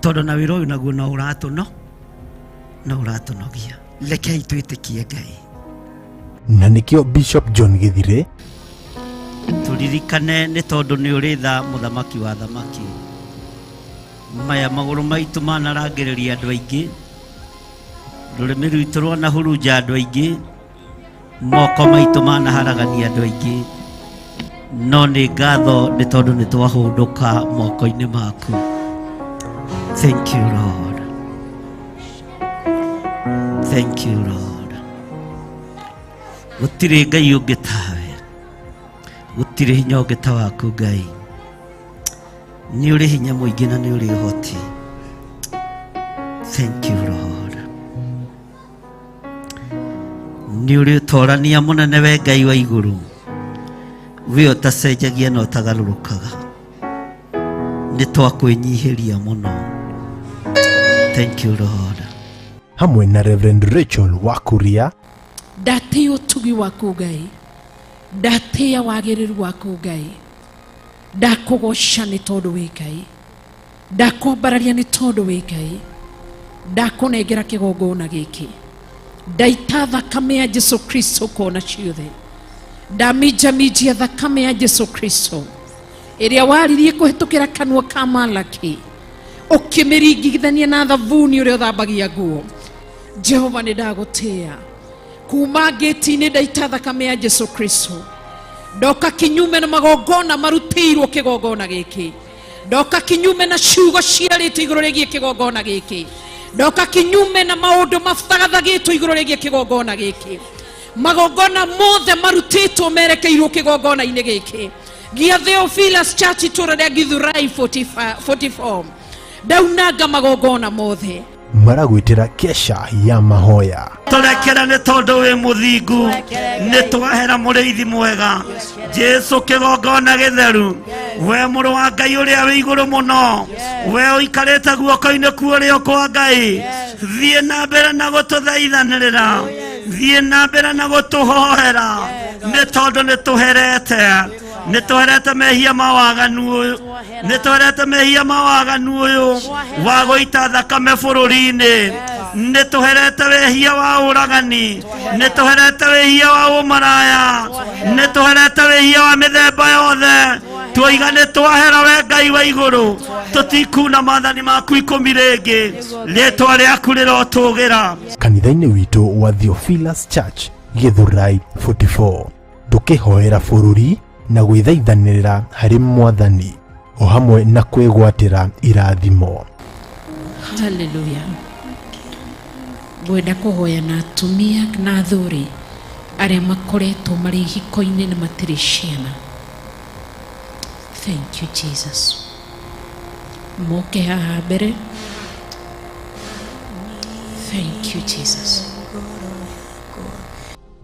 tondũ na wĩra ũyũ naguo no ũratũno no ũratũnogia. Rekei twĩtĩkie Ngai. Na nĩkĩo Bishop John Gĩthire tũririkane, nĩ tondũ nĩ ũrĩ tha, mũthamaki wa thamaki. Maya magũrũ maitũ manarangĩrĩria andũ aingĩ, rũrĩmĩ rwitũ rwanahurunja andũ aingĩ, moko maitũ manaharagania andũ aingĩ, no nĩ ngatho nĩ tondũ nĩ twahũndũka moko-inĩ maku. Thank you, Lord. Thank you, Lord. Gũtirĩ Ngai ũngĩ tawe, gũtirĩ hinya ũngĩ ta waku Ngai. Nĩ ũrĩ hinya mũingĩ na nĩ ũrĩ ũhoti. Thank you, Lord. Nĩ ũrĩ ũtorania mũnene, we Ngai wa igũrũ, we ũtacenjagia na ũtagarũrũkaga. Nĩ twakwĩnyihĩria mũno. Thank you, Lord. Hamwe na Reverend Rachel Wakuria. Ndatĩa ũtugi waku Ngai, ndatĩa wagĩrĩru waku Ngai, ndakũgoca nĩ tondũ wĩ Ngai, ndakwambararia nĩ tondũ wĩ Ngai, ndakũnengera kĩgongona gĩkĩ, ndaita thakame ya Jesu Kristo kona ciothe, ndaminjaminjia thakame ya Jesu Kristo ĩrĩa waririe kũhĩtũkĩra kanua ka Malaki, ũkĩmĩringithania na thabuni ũrĩa ũthambagia nguo. Jehova, nĩ ndagũtĩa. Kuma ngĩti-inĩ ndaita thakame ya Jesu Kristo. Ndoka kinyume na magongona marutĩirwo kĩgongona gĩkĩ. Ndoka kinyume na ciugo ciarĩtwo igũrũ rĩgiĩ kĩgongona gĩkĩ. Ndoka kinyume na maũndũ mathagathagĩtwo igũrũ rĩgiĩ kĩgongona gĩkĩ. Magongona mothe marutĩtwo merekeirwo kĩgongona-inĩ gĩkĩ gĩa Theophilus Church itũũra rĩa Githurai 44. Ndaunanga magongona mothe. Maragwĩtĩra kesha ya mahoya. Tũrekere nĩ tondũ wĩ mũthingu, nĩ twahera mũrĩithi mwega Jesu kĩgongona gĩtheru, we mũrũ wa Ngai ũrĩa wĩ igũrũ mũno, we ũikarĩte guoko-inĩ kwa ũrĩo kwa Ngai, thiĩ na mbere na gũtũthaithanĩrĩra, thiĩ na mbere na gũtũhoera, nĩ tondũ nĩ tũherete, nĩ tũherete mehia ma waganu ũyũ, nĩ tũherete mehia ma waganu ũyũ wa gũita thakame bũrũri-inĩ, nĩ tũherete wĩhia wa ũragani, nĩ tũherete wĩhia wa ũmaraya, nĩ tũherete wĩhia wa mĩthemba yothe. Twoiga nĩ twahera we Ngai wa igũrũ, tũtikuna maathani maku 10 rĩngĩ, rĩtwa rĩaku rĩrotũgĩra. Kanitha-inĩ witũ wa Theophilus Church Githurai 44, tũkĩhoera bũrũri na gwĩthaithanĩrĩra harĩ Mwathani o hamwe na kwĩgwatĩra irathimo. Haleluya. Ngwenda kũhoya na atumia na athuri arĩa makoretwo marĩ ihiko-inĩ na matirĩ ciana. Thank you Jesus. Moke haha mbere. Thank you Jesus.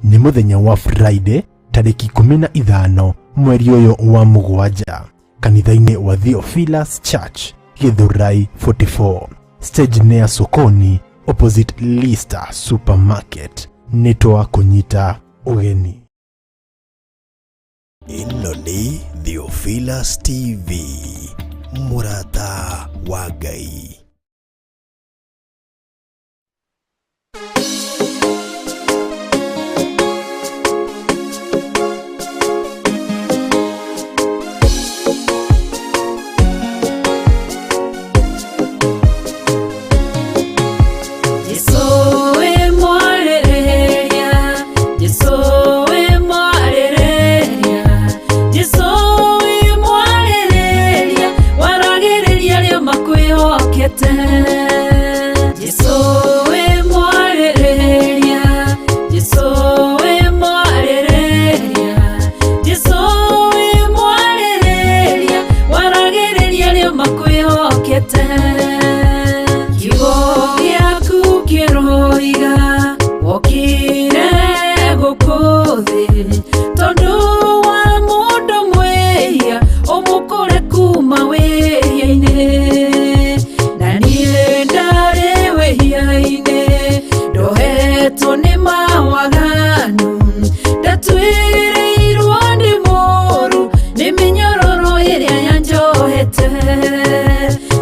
Nĩ mũthenya wa Friday tarĩki 15 mweri ũyũ wa mũgwanja, kanitha-inĩ wa Theophilus Church Githurai 44, stage nĩ ya Sokoni opposite Lister Supermarket. Nĩ twakũnyita ũgeni. Ĩno nĩ Theophilus TV, mũrata wa Ngai.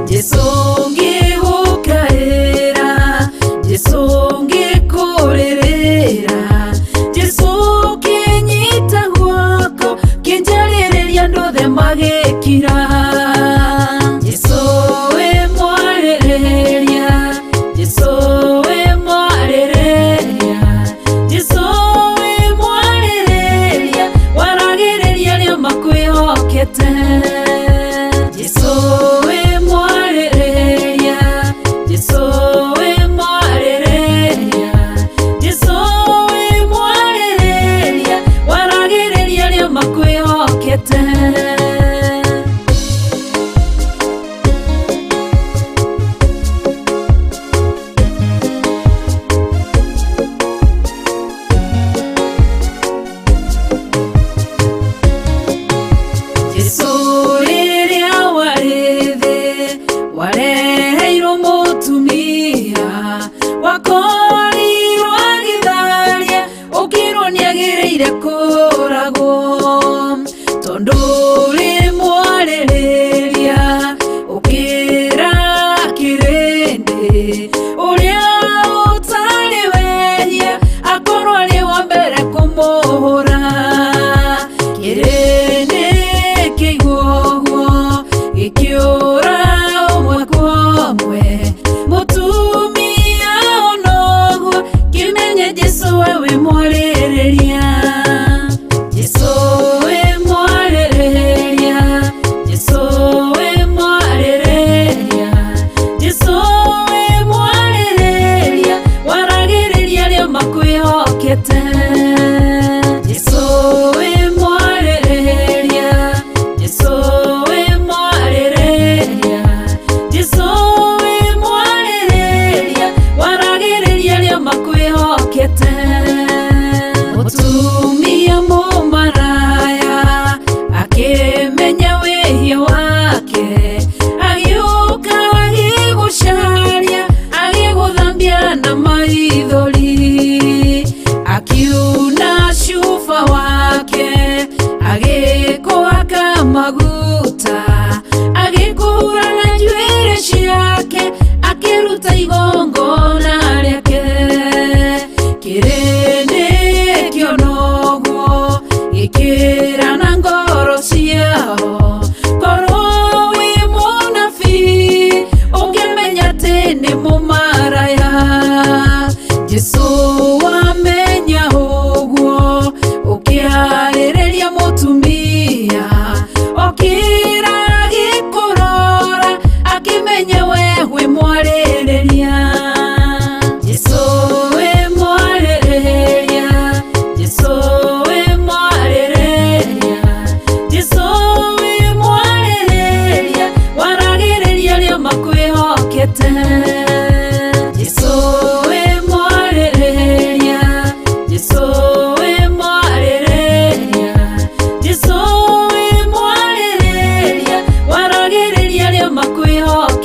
Jesu.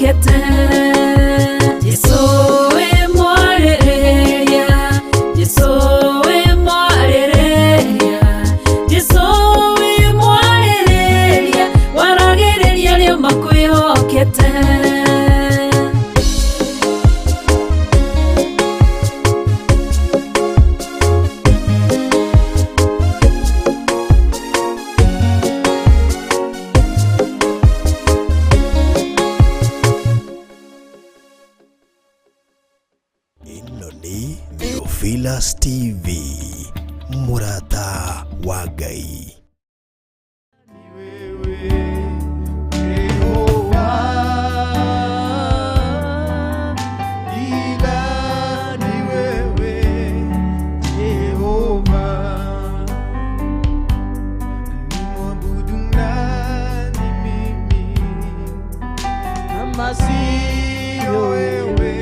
makwĩhokete. Jesũ wĩ mwarĩrĩria, Jesũ wĩ mwarĩrĩria, Jesũ wĩ mwarĩrĩria, waragĩrĩria arĩa makwĩhokete. Ĩno nĩ Theophilus TV, mũrata wa Ngai. Ila ni wewe Jehova, nimwabudu nani mimi kama sio wewe?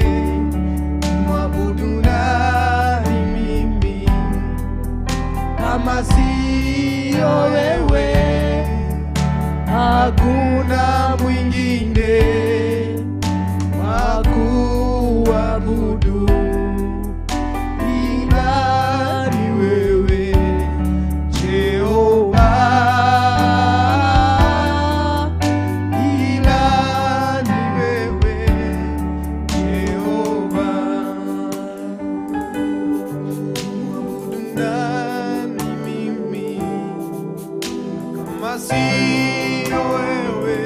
Nimwabudu nani mimi kama sio wewe? Hakuna mwingine wa kuabudu ila ni wewe Jehova, ila ni wewe Jehova. Nimwabudu nani mimi kama sio wewe?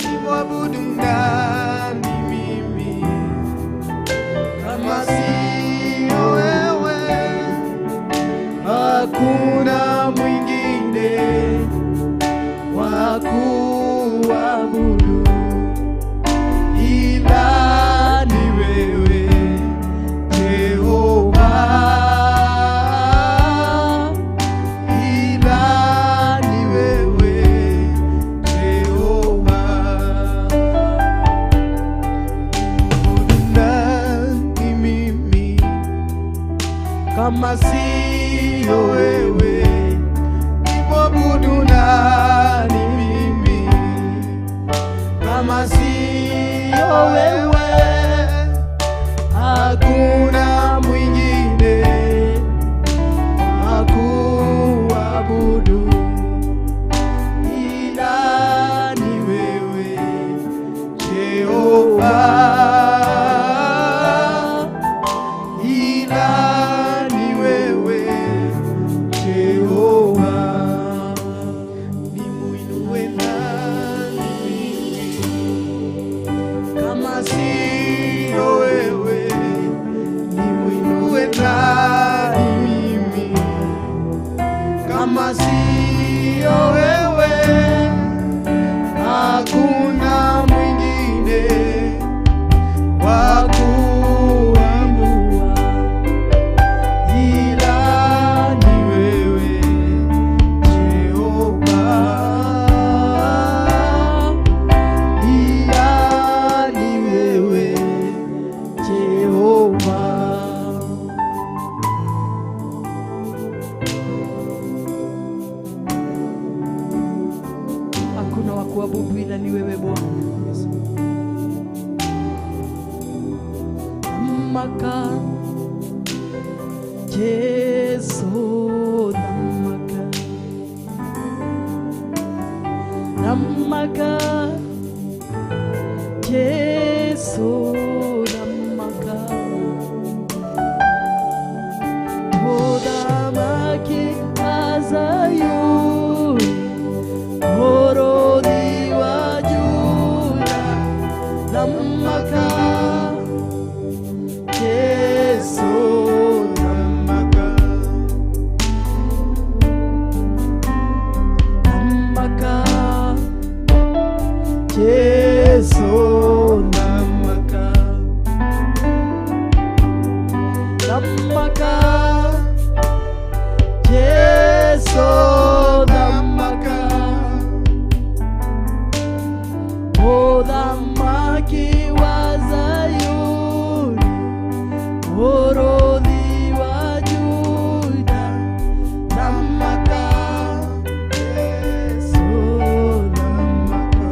Nimwabudu nani mimi kama sio wewe? Hakuna mwingine wa kuabudu ila ni wewe Jehova, ila ni wewe Jehova. Nani mimi kama sio wewe? Nimwabudu nani mimi kama sio wewe? Hakuna mwingine wa kuabudu ila ni wewe Jehova, ila ni wewe Jehova. Nimuinue nani mimi kama sio wewe? Nimuinue nani mimi kama sio wewe? Hakuna mwingine wa kuamua ila ni wewe Jehova, ila ni wewe Jehova. Hakuna wa kuabudu ila ni wewe Bwana. Maka Jesu, namaka, namaka Jesu, namaka Odamaki azayuni Orodi wa Juda, namaka Jesu, Namaka, namaka Jesu, namaka, namaka Jesu, namaka Odamaki wa Zayuni Orodi wa Juda, namaka, Jesu, namaka.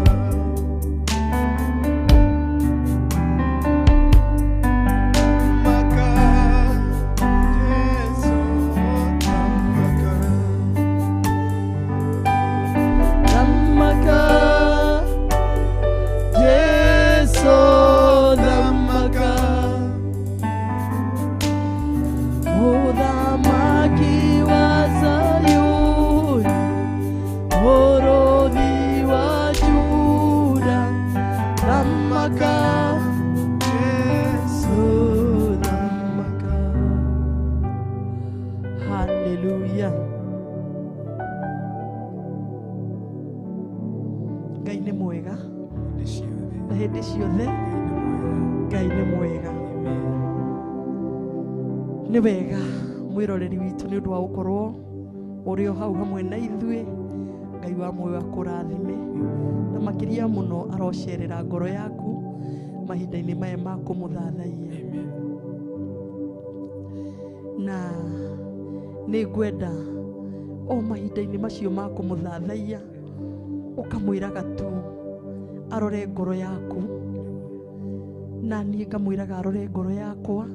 Ngai nĩ mwega na hĩndĩ ciothe Ngai nĩ mwega. Nĩ wega mwĩroreri witũ nĩ ũndũ wa gũkorwo ũrĩ o hau hamwe na ithuĩ. Ngai wa muoyo akũrathime na makĩria mũno arocerera ngoro yaku mahinda-inĩ maya ma kũmũthathaiya. Na nĩ ngwenda o mahinda-inĩ macio ma kũmũthathaiya ũkamwĩraga tu arore ngoro yaku, na niĩ ngamwĩraga arore ngoro yakwa,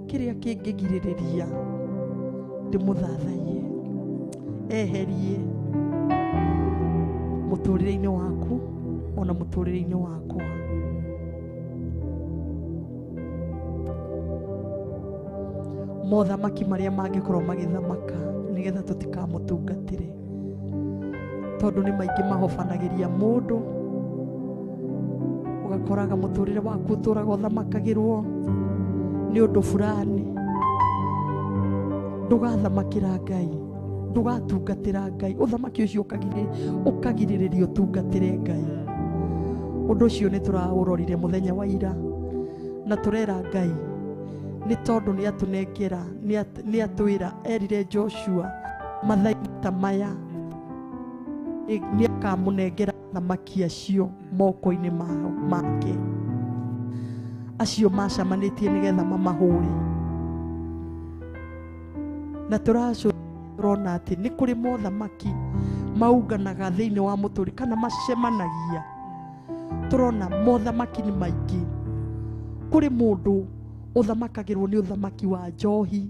kĩrĩa kĩngĩgirĩrĩria ndĩmũthathaiye eherie mũtũrĩre-inĩ waku ona mũtũrĩre-inĩ wakwa. Mothamaki marĩa mangĩkorwo magĩthamaka nĩgetha tũtikamũtungatĩre, tondũ nĩ maingĩ mahobanagĩria mũndũ, ũgakoraga mũtũrĩre waku ũtũraga ũthamakagĩrwo nĩ ũndũ fulani. Ndũgathamakĩra Ngai, ndũgatungatĩra Ngai, ũthamaki ũcio ũkagirĩrĩria ũtungatĩre Ngai. Ũndũ ũcio nĩ tũraũrorire mũthenya wa ira, na tũrera Ngai nĩ tondũ nĩ atũnengera, nĩ atwĩra, erire Joshua mathaita ta maya nĩ akamũnengera athamaki acio moko-inĩ make, acio macamanĩtie nĩgetha mamahũre. Na tũrona atĩ nĩ kũrĩ mothamaki maunganaga thĩinĩ wa mũtũrĩ kana macemanagia. Tũrona mothamaki nĩ maingĩ. Kũrĩ mũndũ ũthamakagĩrwo nĩ ũthamaki wa njohi,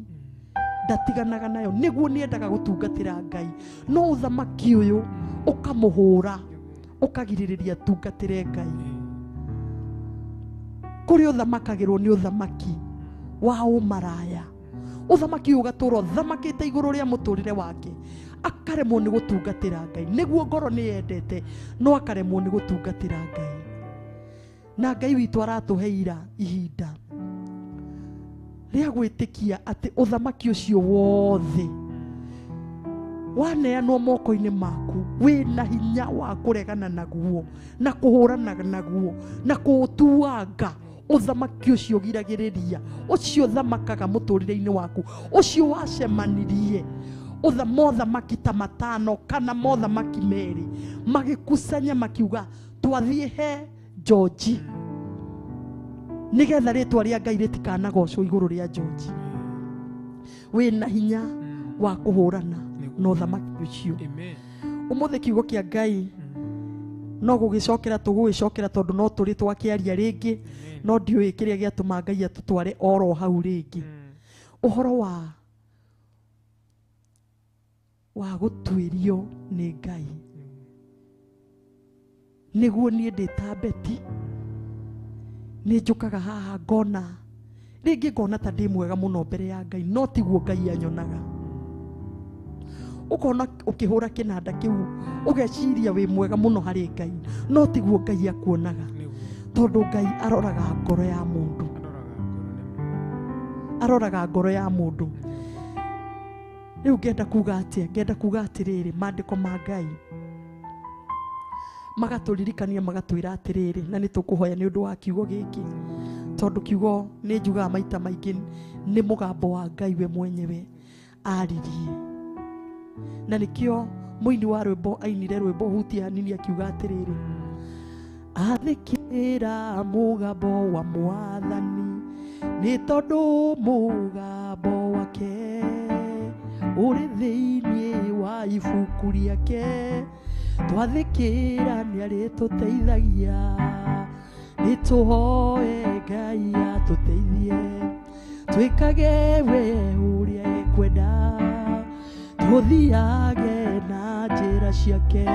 ndatiganaga nayo nĩguo nĩendaga gũtungatĩra Ngai, no ũthamaki ũyũ ũkamũhũra ũkagirĩrĩria tungatĩre Ngai. Kũrĩ ũthamakagĩrwo nĩ ũthamaki wa ũmaraya, ũthamaki ũyũ ũgatũra ũthamakĩte igũrũ rĩa mũtũrĩre wake, akaremwo nĩ gũtungatĩra Ngai. Nĩguo ngoro nĩ yendete, no akaremwo nĩ gũtungatĩra Ngai. Na Ngai witũ aratũheira ihinda rĩa gwĩtĩkia atĩ ũthamaki ũcio wothe waneanwo moko-inĩ maku, wĩna hinya wa kũregana naguo na kũhũrana naguo na kũũtuanga. Ũthamaki ũcio ũgiragĩrĩria, ũcio ũthamakaga mũtũrĩre-inĩ waku, ũcio wacemanirie mothamaki ta matano kana mothamaki merĩ magĩkusanya makiuga twathiĩ he George nĩgetha rĩtwa rĩa Ngai rĩtikanagocwo igũrũ rĩa George. Wĩna hinya wa kũhũrana na ũthamaki ũcio. Ũmũthĩ kiugo kĩa Ngai no gũgĩcokera tũgũgĩcokera tondũ no tũrĩ twakĩaria rĩngĩ, no ndiũĩ kĩrĩa gĩatũma Ngai atũtware oro hau rĩngĩ. Ũhoro wa gũtuĩrio nĩ Ngai. Nĩguo niĩ ndĩ ta Betty nĩ njũkaga haha ngona rĩngĩ ngona ta ndĩ mwega mũno mbere ya Ngai, no tiguo Ngai anyonaga. Ũkona ũkĩhũra kĩnanda kĩu ũgeciria wĩ mwega mũno harĩ Ngai, no tiguo Ngai akuonaga, tondũ Ngai aroraga ngoro ya mũndũ, aroraga ngoro ya mũndũ. Rĩu ngenda kuga atĩa? Ngenda kuga atĩrĩrĩ, maandĩko ma Ngai magatũririkania magatwĩra atĩrĩrĩ, na nĩ tũkũhoya nĩ ũndũ wa kiugo gĩkĩ, tondũ kiugo nĩ njugaga maita maingĩ nĩ mũgambo wa Ngai we mwenyewe aririe. Na nĩkĩo mũini wa rwĩmbo ainire rwĩmbo hutia hanini akiuga atĩrĩrĩ, athĩkĩra mũgambo wa Mwathani nĩ tondũ mũgambo wake ũrĩ thĩinĩ wa ibuku rĩake, twathĩkĩra nĩ arĩtũteithagia, nĩ tũhoe Ngai atũteithie, twĩkage we ũrĩa ekwenda, tũthiage na njĩra ciake,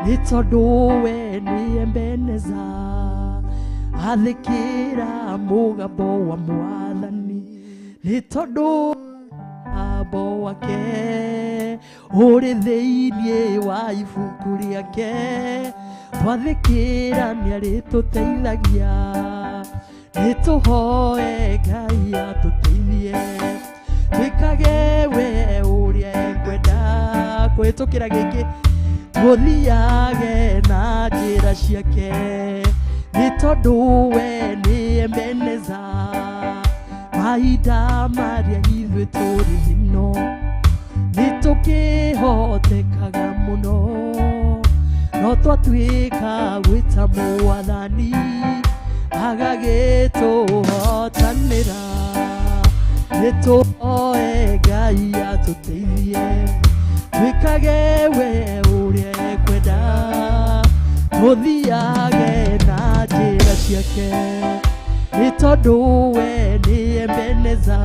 nĩ tondũ we nĩ Ebeneza. Athĩkĩra mũgambo wa Mwathani nĩ tondũ mũgambo wake ũrĩ thĩinĩ wa ibuku rĩake, twathĩkĩra nĩ arĩtũteithagia, nĩ tũhoe Ngai atũteithie, twĩkage we ũrĩa ekwenda. Kũhĩtũkĩra gĩkĩ Tũthiage na njĩra ciake nĩ tondũ we nĩ Ebeneza. Mahinda marĩa ithuĩ tũrĩ thĩno nĩ tũkĩhotekaga mũno, no twatuĩka gwĩta Mwathani agagĩtũhotanĩra. Nĩ tũhoe Ngai atũteithie twĩkage we ũrĩa ekwenda, tũthiage na njĩra ciake nĩ tondũ we nĩ Ebeneza.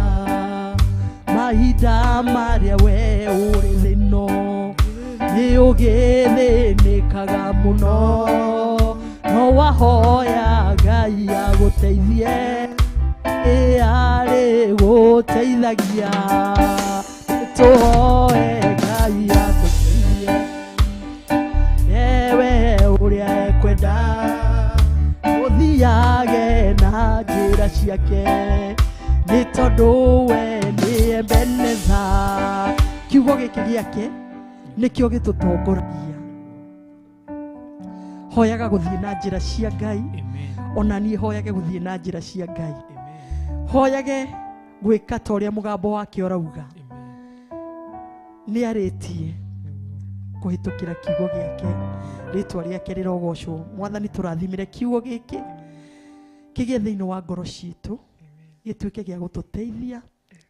Mahinda marĩa we ũrĩ thĩno nĩ ũgĩthĩnĩkaga mũno, no wahoya Ngai agũteithie ĩ arĩ gũteithagia. Tũhoe Ngai atũteithie ewe ũrĩa ekwenda, ũthiage na njĩra ciake nĩ tondũ we nĩ Ebeneza. Kiugo gĩkĩ gĩake nĩkĩo gĩtũtongoragia. Hoyaga gũthiĩ na njĩra cia Ngai, ona niĩ hoyage gũthiĩ na njĩra cia Ngai, hoyage gwĩka ta ũrĩa mũgambo wake ũrauga. Nĩ arĩtie kũhĩtũkĩra kiugo gĩake, rĩtwa rĩake rĩrogocwo. Mwathani, tũrathimĩre kiugo gĩkĩ kĩgĩe thĩinĩ wa ngoro citũ, gĩtuĩke gĩa gũtũteithia,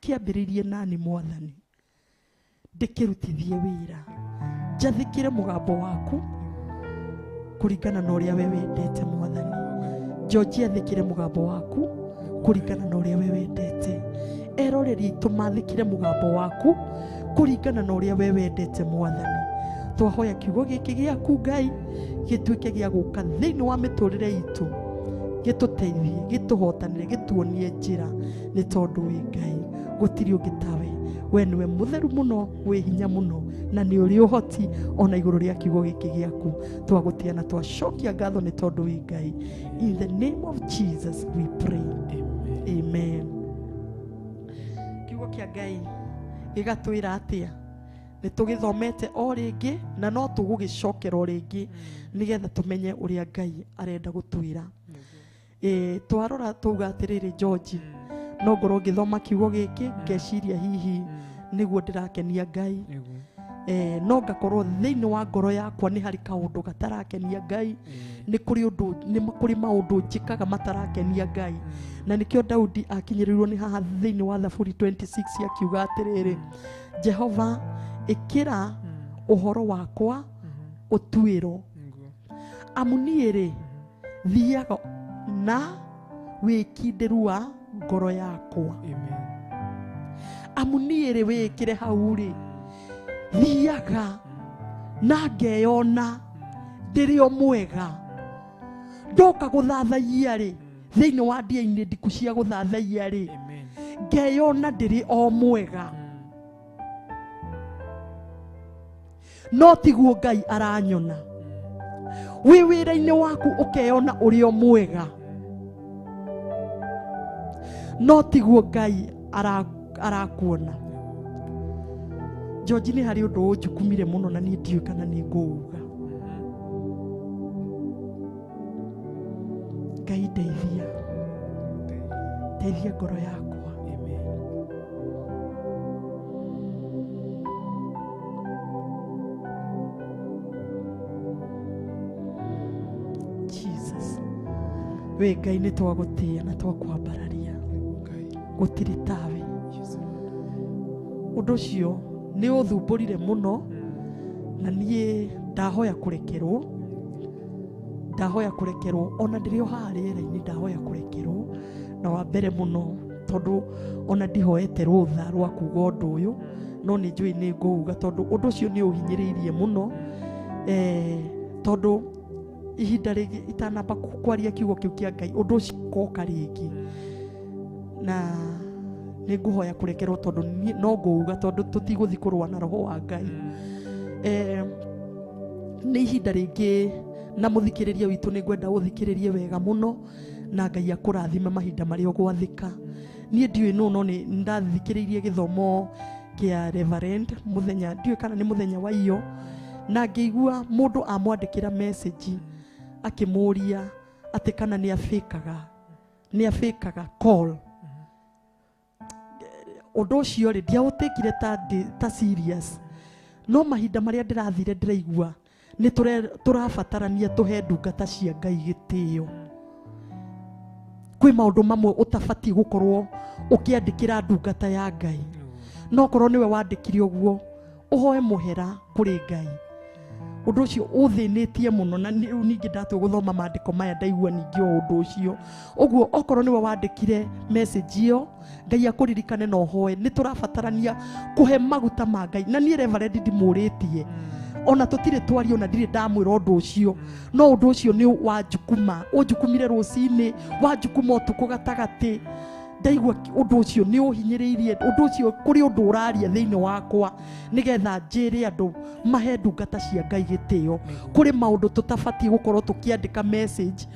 kĩambĩrĩrie nani Mwathani, ndĩkĩrutithie wĩra, njathĩkĩre mũgambo waku kũringana na ũrĩa we wendete. Mwathani, George athĩkĩre mũgambo waku kũringana na ũrĩa we wendete. Eroreri aitũ mathĩkĩre mũgambo waku kũringana na ũrĩa we wendete. Mwathani, twahoya kiugo gĩkĩ gĩaku Ngai gĩtuĩke gĩa gũka thĩinĩ wa mĩtũrĩre itũ, gĩtũteithie, gĩtũhotanĩre, gĩtuonie njĩra, nĩ tondũ wĩ Ngai, gũtirĩ ũngĩ tawe. We nĩwe mũtheru mũno, wĩ hinya mũno, na nĩ ũrĩ ũhoti ona igũrũ rĩa kiugo gĩkĩ gĩaku. Twagũtĩa na twacokia ngatho nĩ tondũ wĩ Ngai. In the name of Jesus we pray, amen. Kiugo kĩa Ngai gĩgatwĩra atĩa? Nĩ tũgĩthomete o rĩngĩ na no tũgũgĩcokera o rĩngĩ nĩgetha tũmenye ũrĩa Ngai arenda gũtwĩra. Twarora tauga atĩrĩrĩ, George, no ngorwo ngĩthoma kiugo gĩkĩ ngeciria hihi nĩguo ndĩrakenia Ngai, no ngakorwo thĩinĩ wa ngoro yakwa nĩ harĩ kaũndũ gatarakenia Ngai, nĩ kũrĩ ũndũ, nĩ kũrĩ maũndũ njĩkaga matarakenia Ngai. Na nĩkĩo Daudi akinyĩrĩirwo nĩ haha thĩinĩ wa Thaburi 26 akiuga atĩrĩrĩ, Jehova, ĩkĩra ũhoro wakwa ũtuĩro, amu niĩ rĩ thiaga na wĩkindĩru wa ngoro yakwa. Amu niĩ rĩ, wĩkĩre hau rĩ, thiaga na ngeyona ndĩrĩ o mwega. Ndoka gũthathaiya rĩ, thĩinĩ wa ndia-inĩ ndiku cia gũthathaiya rĩ, ngeyona ndĩrĩ o mwega, no tiguo Ngai aranyona. Wĩ wĩra-inĩ waku ũkeyona ũrĩ o mwega, no tiguo Ngai arakuona. George, nĩ harĩ ũndũ ũnjukumire mũno na niĩ ndiũĩ kana nĩ ngũuga. Ngai ndeithia, teithia ngoro yakwa. Jesus, we Ngai, nĩ twagũtĩĩa na twakwambararia, gũtirĩ tawe. Ũndũ ũcio nĩ ũthumbũrire mũno na niĩ ndahoya kũrekerwo, ndahoya kũrekerwo ona ndĩrĩ o haha rĩera-inĩ, ndahoya kũrekerwo na wa mbere mũno, tondũ ona ndihoete rũtha rwa kuga ũndũ ũyũ, no nĩ njũĩ nĩ ngũuga tondũ ũndũ ũcio nĩ ũhinyĩrĩirie mũno. Tondũ ihinda rĩngĩ itanamba kwaria kiugo kĩu kĩa Ngai, ũndũ ũcio ũkoka rĩngĩ, na nĩ ngũhoya kũrekerwo tondũ no ngũuga, tondũ tũtigũthiĩ kũrũa na roho wa Ngai. Nĩ ihinda rĩngĩ na mũthikĩrĩria witũ, nĩ ngwenda ũthikĩrĩrie wega mũno na Ngai akũrathime mahinda marĩa ũgwathĩka. Niĩ ndiũĩ nũ, no nĩ ndathikĩrĩirie gĩthomo kĩa Reverend mũthenya, ndiũĩ kana nĩ mũthenya wa iyo, Na ngĩigua mũndũ amwandĩkĩra message akĩmũria atĩ kana nĩ abĩkaga call. Ũndũ ũcio rĩ ndiaũtĩkire ta serious, no mahinda marĩa ndĩrathire ndĩraigua nĩ tũrabatarania tũhe ndungata cia Ngai gĩtĩo. Kwĩ maũndũ mamwe ũtabatiĩ gũkorwo ũkĩandĩkĩra ndungata ya Ngai, no korwo nĩwe wandĩkire ũguo ũhoe mũhera kũrĩ Ngai. Ũndũ ũcio ũthĩnĩtie mũno, na rĩu ningĩ ndatua gũthoma maandĩko maya ndaigua ningĩ o ũndũ ũcio. Ũguo okorwo nĩwe wandĩkire message ĩyo, Ngai akũririkane na ũhoe. Nĩ tũrabatarania kũhe maguta ma Ngai, na niĩ Reverend ndimũrĩtie ona tũtirĩ twario na ndirĩ ndamwĩra ũndũ ũcio, no ũndũ ũcio nĩ wanjukuma, ũnjukumire rũcinĩ, wanjukuma ũtukũ gatagatĩ. Ndaigua ũndũ ũcio nĩ ũhinyĩrĩirie, ũndũ ũcio kũrĩ ũndũ ũraria thĩinĩ wakwa, nĩgetha njĩre andũ mahe ndungata cia Ngai gĩtĩo. Kũrĩ maũndũ tũtabatiĩ gũkorwo tũkĩandĩka message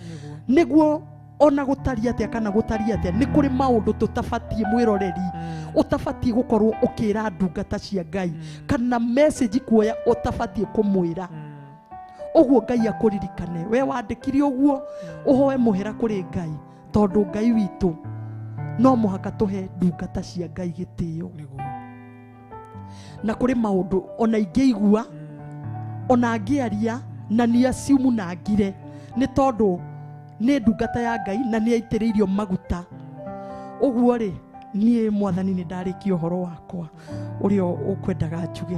nĩguo ona gũtari atĩa kana gũtari atĩa, nĩ kũrĩ maũndũ tũtabatiĩ mwĩroreri ũtabatiĩ gũkorwo ũkĩra ndungata cia Ngai kana message kuoya ũtabatiĩ kũmwĩra. Ũguo Ngai akũririkane we wandĩkire ũguo, ũhoe mũhera kũrĩ Ngai, tondũ Ngai witũ no mũhaka tũhe ndungata cia Ngai gĩtĩo. Na kũrĩ maũndũ ona ingĩigua ona ngĩaria na nĩ assume na ngire, nĩ tondũ nĩ ndungata ya Ngai na nĩ aitĩrĩirio maguta. Ũguo rĩ niĩ Mwathani nĩ ndarĩkia ũhoro wakwa ũrĩa ũkwendaga njuge,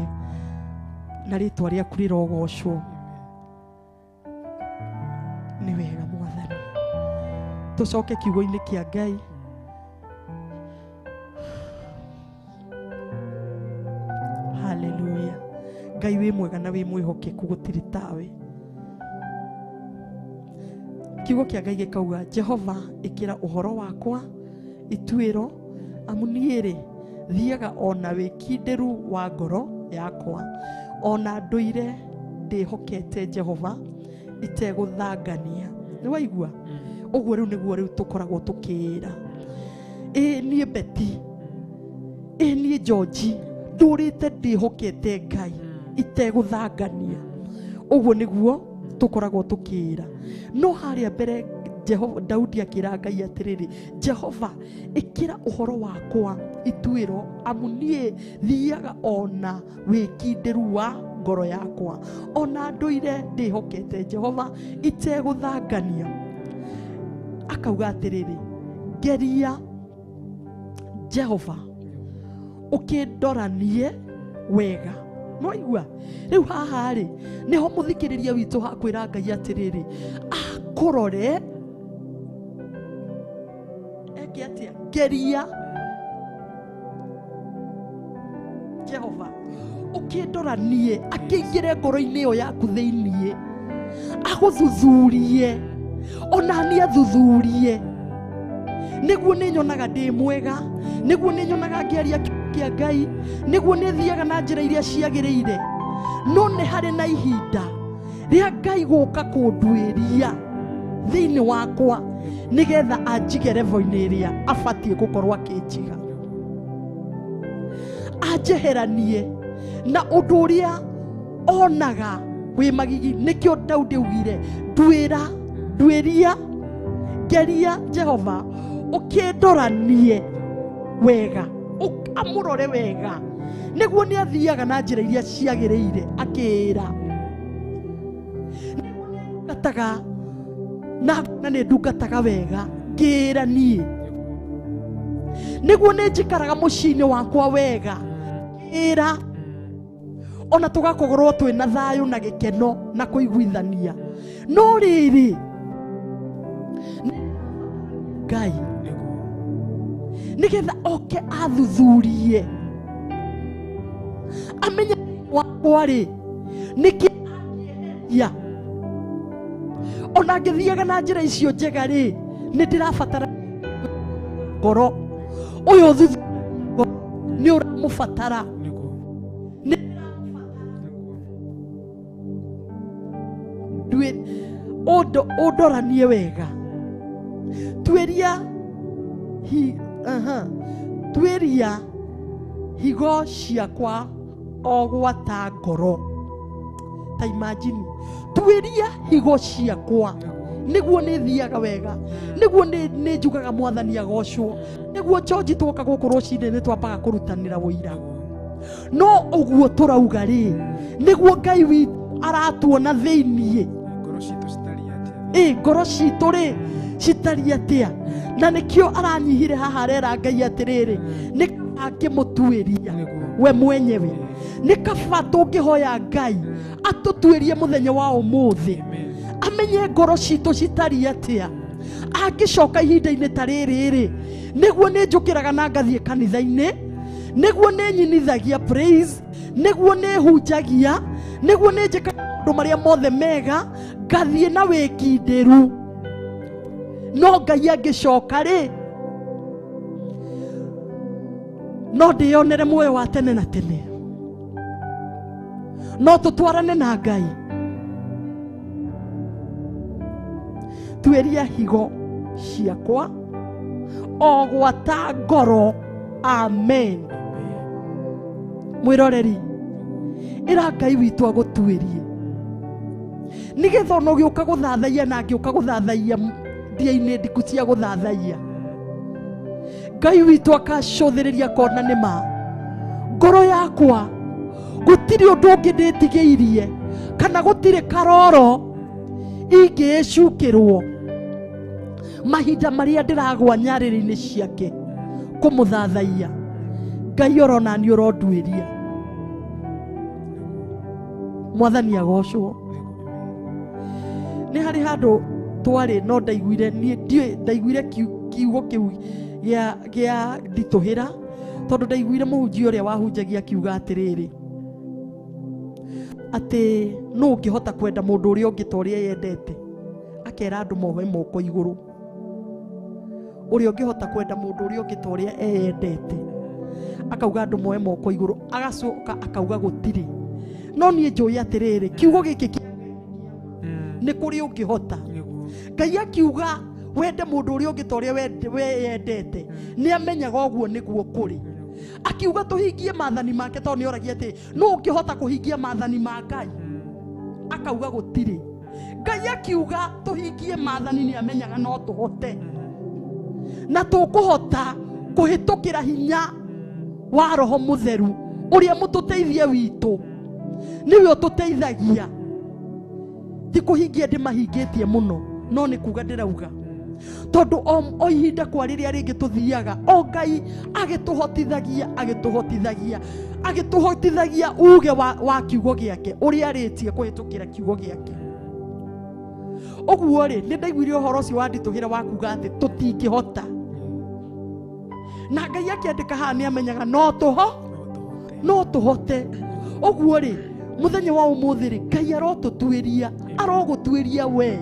na rĩtwa rĩaku rĩrogocwo. Nĩ wega Mwathani. Tũcoke kiugo-inĩ kĩa Ngai. Haleluya. Ngai wĩ mwega na wĩ mwĩhokeku, gũtirĩ tawe. Kiugo kĩa Ngai gĩkauga, Jehova ĩkĩra ũhoro wakwa ituĩro, amu niĩ rĩ thiaga ona wĩkindĩru wa ngoro yakwa, ona ndũire ndĩhokete Jehova itegũthangania. Nĩ waigua? Ũguo rĩu nĩguo rĩu tũkoragwo tũkĩĩra, ĩ niĩ Betty, ĩ niĩ George, ndũrĩte ndĩhokete Ngai itegũthangania. Ũguo nĩguo tũkoragwo tũkĩĩra. No harĩa mbere Jehova Daudi akĩra Ngai atĩrĩrĩ, Jehova ĩkĩra ũhoro wakwa ituĩro, amu niĩ thiaga ona wĩkindĩru wa ngoro yakwa, ona ndũire ndĩhokete Jehova itegũthangania. Akauga atĩrĩrĩ, ngeria Jehova ũkĩndoranie wega. No igua rĩu haha rĩ nĩho mũthikĩrĩria witũ hakwĩra Ngai atĩrĩrĩ, akũrore eke atĩa? Ngeria Jehova ũkĩndoranie, akĩingĩre ngoro-inĩ ĩyo yaku thĩiniĩ, agũthuthurie, ona niĩ athuthurie, nĩguo nĩ nyonaga ndĩ mwega, nĩguo nĩ nyonaga ngĩaria kĩa Ngai, nĩguo nĩ thiaga na njĩra iria ciagĩrĩire. No nĩ harĩ na ihinda rĩa Ngai gũka kũnduĩria thĩinĩ wakwa, nĩgetha anjige level-inĩ ĩrĩa abatiĩ gũkorwo akĩnjiga, anjeheranie na ũndũ ũrĩa onaga wĩ magigi. Nĩkĩo Daudi augire, nduĩra, nduĩria, ngeria Jehova ũkĩndoranie wega, amũrore wega, nĩguo nĩ athiaga na njĩra iria ciagĩrĩire akĩĩra ndungataga na nĩ ndungataga wega ngĩĩra niĩ, nĩguo nĩ njikaraga mũciĩ-inĩ wakwa wega ngĩĩra, ona tũgakorwo twĩna thayũ na gĩkeno na kũiguithania. No rĩrĩ Ngai nĩgetha oke athuthurie amenye wakwa rĩ nĩkĩ angĩeheria, ona ngĩthiaga na njĩra icio njega rĩ nĩ ndĩrabatara ngoro ũyũ thuthuria nĩ ũramũbatara. Ũndoranie wega, tuĩria tuĩria higo ciakwa o gwata ngoro. Ta imagine tuĩria higo ciakwa nĩguo nĩ thiaga wega, nĩguo nĩ njugaga mwathani agocwo, nĩguo George twoka gũkũ rũcinĩ nĩ twambaga kũrutanĩra wũira. No ũguo tũrauga rĩ, nĩguo Ngai witũ aratuona thĩiniĩ. Ngoro citũ citariĩ atĩa? Ĩ ngoro citũ rĩ citariĩ atĩa? Na nĩkĩo aranyihire haha arera Ngai atĩrĩrĩ, nĩ angĩmũtuĩria we mwenyewe. Nĩ kaba tũngĩhoya Ngai atũtuĩrie mũthenya wa ũmũthĩ, amenye ngoro citũ citariĩ atĩa. Angĩcoka ihinda-inĩ ta rĩrĩ rĩ, nĩguo nĩ njũkĩraga na ngathiĩ kanitha-inĩ, nĩguo nĩ nyinithagia praise, nĩguo nĩ hunjagia, nĩguo nĩ njĩkaga maũndũ marĩa mothe mega, ngathiĩ na wĩkindĩru. No Ngai angĩcoka rĩ, no ndĩyonere muoyo wa tene na tene. No tũtwarane na Ngai. Tuĩria higo ciakwa o gwata ngoro. Amen. Mwĩroreri, ĩra Ngai witũ agũtuĩrie, nĩgetha ona ũgĩũka gũthathaiya na angĩũka gũthathaiya ndia-inĩ ndiku cia gũthathaiya, Ngai witũ akacũthĩrĩria akona nĩ ma ngoro yakwa gũtirĩ ũndũ ũngĩ ndĩtigĩirie, kana gũtirĩ karoro ingĩĩcukĩrwo mahinda marĩa ndĩragwa nyarĩrĩ-inĩ ciake kũmũthathaiya. Ngai orona nĩ ũronduĩria. Mwathani agocwo. Nĩ harĩ handũ twarĩ no ndaiguire niĩ ndiũĩ, ndaiguire kiugo kĩu gĩa nditũhĩra, tondũ ndaiguire mũhunjia ũrĩa wahunjagia akiuga atĩrĩrĩ, atĩ nũ ũngĩhota kwenda mũndũ ũrĩa ũngĩ ta ũrĩa eyendete, akera andũ moe moko igũrũ. Ũrĩa ũngĩhota kwenda mũndũ ũrĩa ũngĩ ta ũrĩa eyendete, akauga andũ moe moko igũrũ, agacoka akauga gũtirĩ. No niĩ njũĩ atĩrĩrĩ, kiugo gĩkĩ nĩ kũrĩ ũngĩhota. Ngai akiuga wende mũndũ ũrĩa ũngĩ ta ũrĩa weyendete, nĩ amenyaga ũguo nĩguo kũrĩ. Akiuga tũhingie maathani make, tondũ nĩ oragia atĩ nũ ũngĩhota kũhingia maathani ma Ngai, akauga gũtirĩ. Ngai akiuga tũhingie maathani, nĩ amenyaga no tũhote, na tũkũhota kũhĩtũkĩra hinya wa Roho Mũtheru ũrĩa mũtũteithia witũ, nĩwe ũtũteithagia. Ti kũhingia ndĩmahingĩtie mũno, no nĩ kuga ndĩrauga, tondũ o ihinda kwa rĩrĩa rĩngĩ tũthiaga, o Ngai agĩtũhotithagia, agĩtũhotithagia, agĩtũhotithagia uge wa kiugo gĩake ũrĩa arĩtie kũhĩtũkĩra kiugo gĩake. Ũguo rĩ, nĩ ndaiguire ũhoro ũcio wa nditũhĩra wa kuga atĩ tũtingĩhota, na Ngai akĩandĩka haha nĩ amenyaga no no tũhote. Ũguo rĩ, mũthenya wa ũmũthĩ rĩ, Ngai arotũtuĩria, arogũtuĩria we,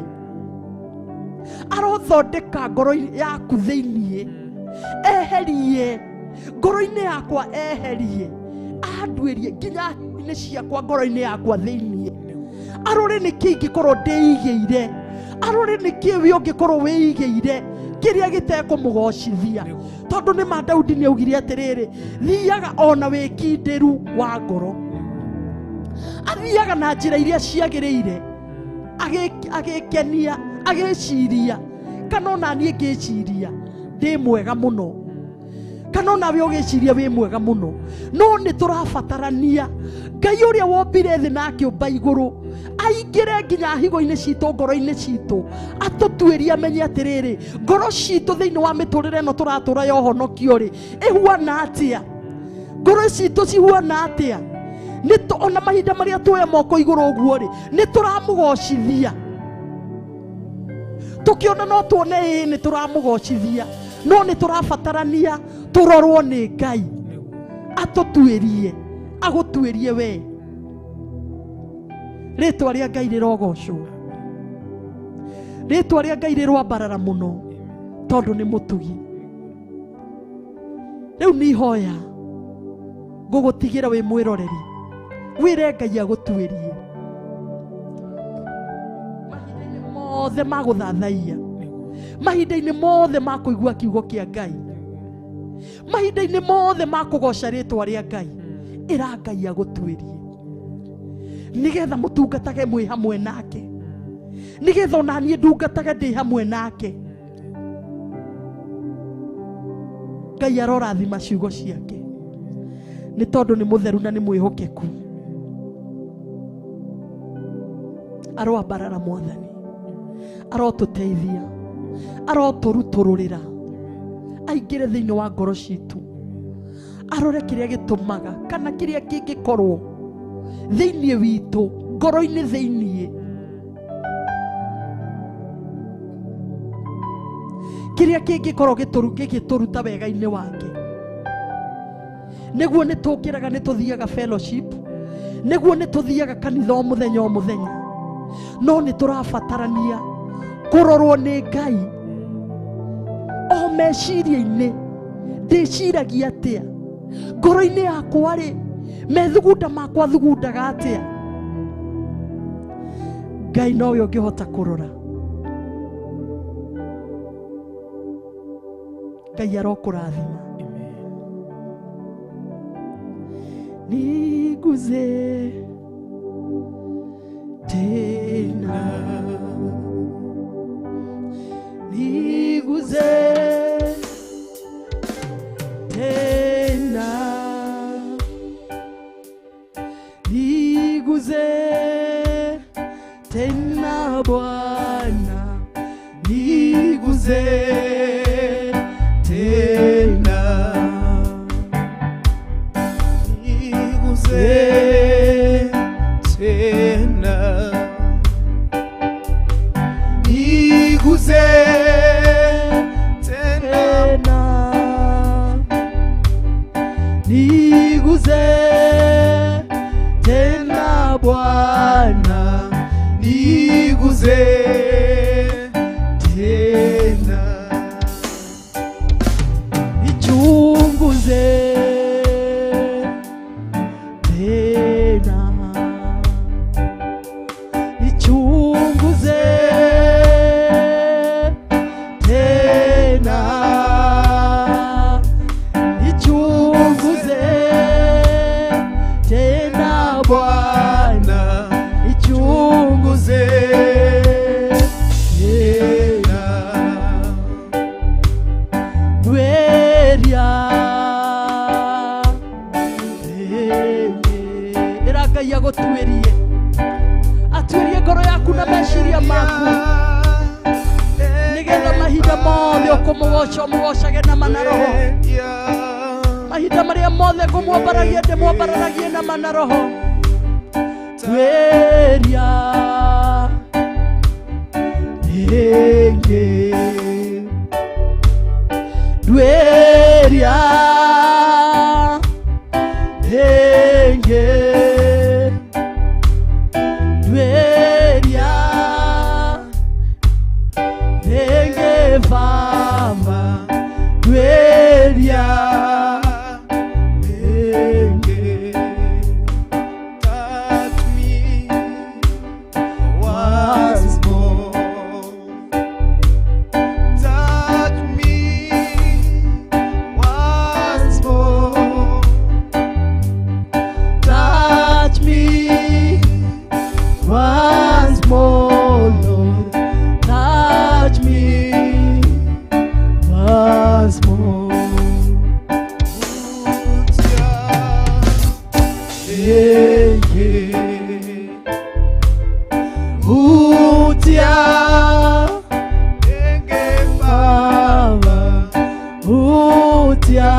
arothondeka ngoro yaku thĩiniĩ, eherie ngoro-inĩ yakwa, eherie anduĩrie nginya inĩ ciakwa, ngoro-inĩ yakwa thĩiniĩ, arore nĩkĩ ingĩkorwo ndĩigĩire, arore nĩkĩ we ũngĩkorwo wĩigĩire kĩrĩa gĩtekũmũgocithia. Tondũ nĩ ma Daudi nĩ augire atĩrĩrĩ, thiaga ona wĩkindĩru wa ngoro, athiaga na njĩra iria ciagĩrĩire, agĩkenia, agĩciria, kana ona niĩ ngĩciria ndĩ mwega mũno, kana ona we ũgĩciria wĩ mwega mũno. No nĩ tũrabatarania Ngai ũrĩa wombire thĩ na akĩũmba igũrũ aingĩre nginya higo-inĩ citũ, ngoro-inĩ citũ, atũtuĩrie, amenye atĩrĩrĩ, ngoro citũ thĩinĩ wa mĩtũrĩre ĩno tũratũra ya ũhonokio rĩ, ĩhuana atĩa? Ngoro citũ cihuana atĩa? Ona mahinda marĩa tuoya moko igũrũ ũguo rĩ, nĩ tũramũgocithia. Tũkĩona no tuone ĩĩ nĩ tũramũgocithia, no nĩ tũrabatarania tũrorwo nĩ Ngai atũtuĩrie, agũtuĩrie we. Rĩtwa rĩa Ngai rĩrogocwo, rĩtwa rĩa Ngai rĩroambarara mũno, tondũ nĩ mũtugi. Rĩu nĩ ihoya ngũgũtigĩra wĩ mwĩroreri, wĩre Ngai agũtuĩrie mahinda-inĩ mothe ma gũthathaiya, mahinda-inĩ mothe ma kũigua kiugo kĩa Ngai, mahinda-inĩ mothe ma kũgoca rĩtwa rĩa Ngai. Ĩra Ngai agũtuĩrie. Nigetha mutungatage mwi hamwe nake. Nigetha ona niĩ ndungatage ndĩ hamwe nake. Ngai arorathima ciugo ciake. Nĩ tondũ nĩ mũtheru na nĩ mwĩhokeku. Aroambarara Mwathani. Arotũteithia. Arotũrutũrũrĩra. Aingĩre thĩinĩ wa ngoro citũ. Arore kĩrĩa gĩtũmaga kana kĩrĩa kĩngĩkorwo thĩinĩ witũ, ngoro-inĩ thĩinĩ. Kĩrĩa kĩngĩkorwo gĩgĩtũruta wega-inĩ wake. Nĩguo nĩ tũkĩraga nĩ tũthiaga fellowship, nĩguo nĩ tũthiaga kanitha o mũthenya o mũthenya. No nĩ tũrabatarania kũrorwo nĩ Ngai o meciria-inĩ. Ndĩciragia atĩa? Ngoro-inĩ yakwa rĩ, methugunda makwa thugundaga atĩa? Ngai nowe ũngĩhota kũrora. Ngai arokũrathima. Niguze tena, niguze tena, niguze tena Bwana, niguze tena, niguze tena, niguze tena, niguze tena Bwana, niguze tena, nichunguze tena, nichunguze tena, nichunguze tena Bwana, nichunguze tena, Weria ĩra Ngai agũtuĩrie, atuĩrie ngoro yaku na meciria maku, nĩgetha mahinda mothe ũkũmũgoca ũmũgocage na ma na roho. Mahinda marĩa mothe ngũmwambaragia ndĩmwambararagie na ma na roho. Tuĩria rĩngĩ, Tuĩria rĩngĩ, tuĩria rĩngĩ Baba, tuĩria rĩngĩ. Touch me once more. Touch me once more. Touch me once more, Lord. Touch me once more. Rĩngĩ. Hutia Rĩngĩ Baba, hutia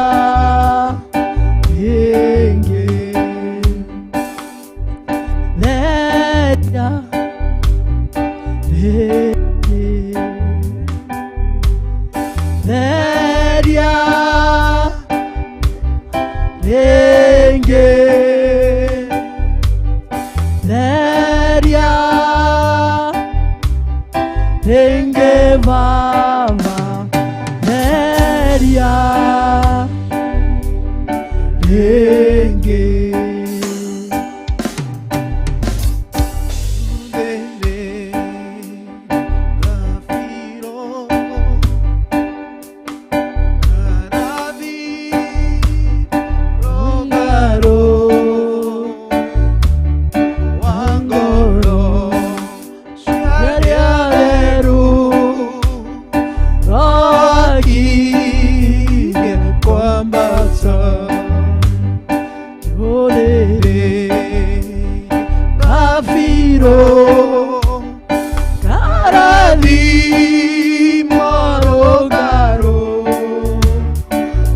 rĩngĩ. Leria rĩngĩ, leria rĩngĩ, leria rĩngĩ Baba, leria rĩngĩ. Mbere gafiro karabi rongaro. Karathimo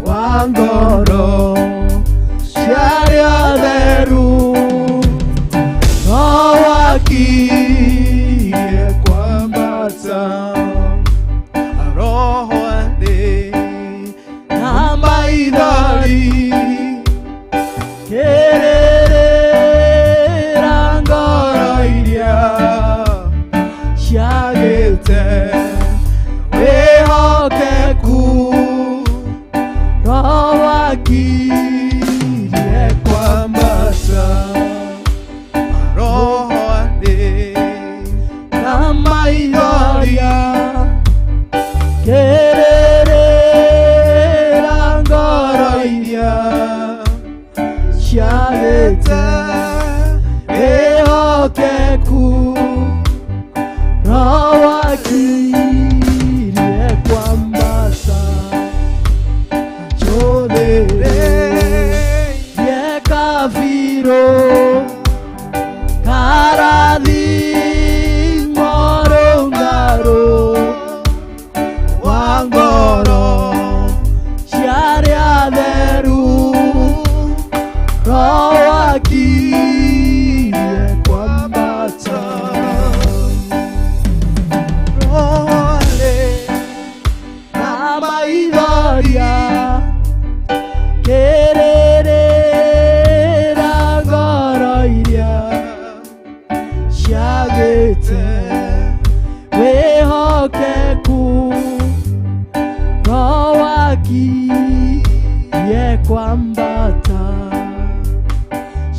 wa ngoro cia theru no wakirie kwambata roho arĩ na maithori kĩrĩrĩra ngoro iria ciagĩte wĩhokeku roho wakirie kwambata roho arĩ na maithori kĩrĩrĩra ngoro iria ciagĩte wĩhokeku roho wakirie kwambata njũthĩrĩrie kabirũ karathimo rũng'arũ wa ngoro cia arĩa theru roho wakirie kwambata roho arĩ na maithoria kĩrĩrĩra ngoro iria ciagĩte wĩhokeku roho wakirie kwambata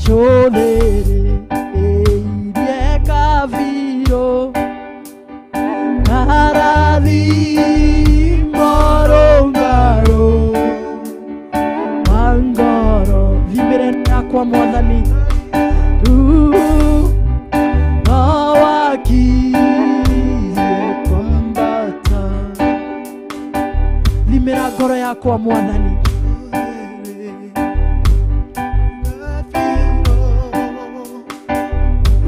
cũthĩrĩirie kabirũ karathimo rũng'arũ wa ngoro thimĩre yakwa mwathani roho wakirie kwambata thimĩra ngoro yakwa mwathani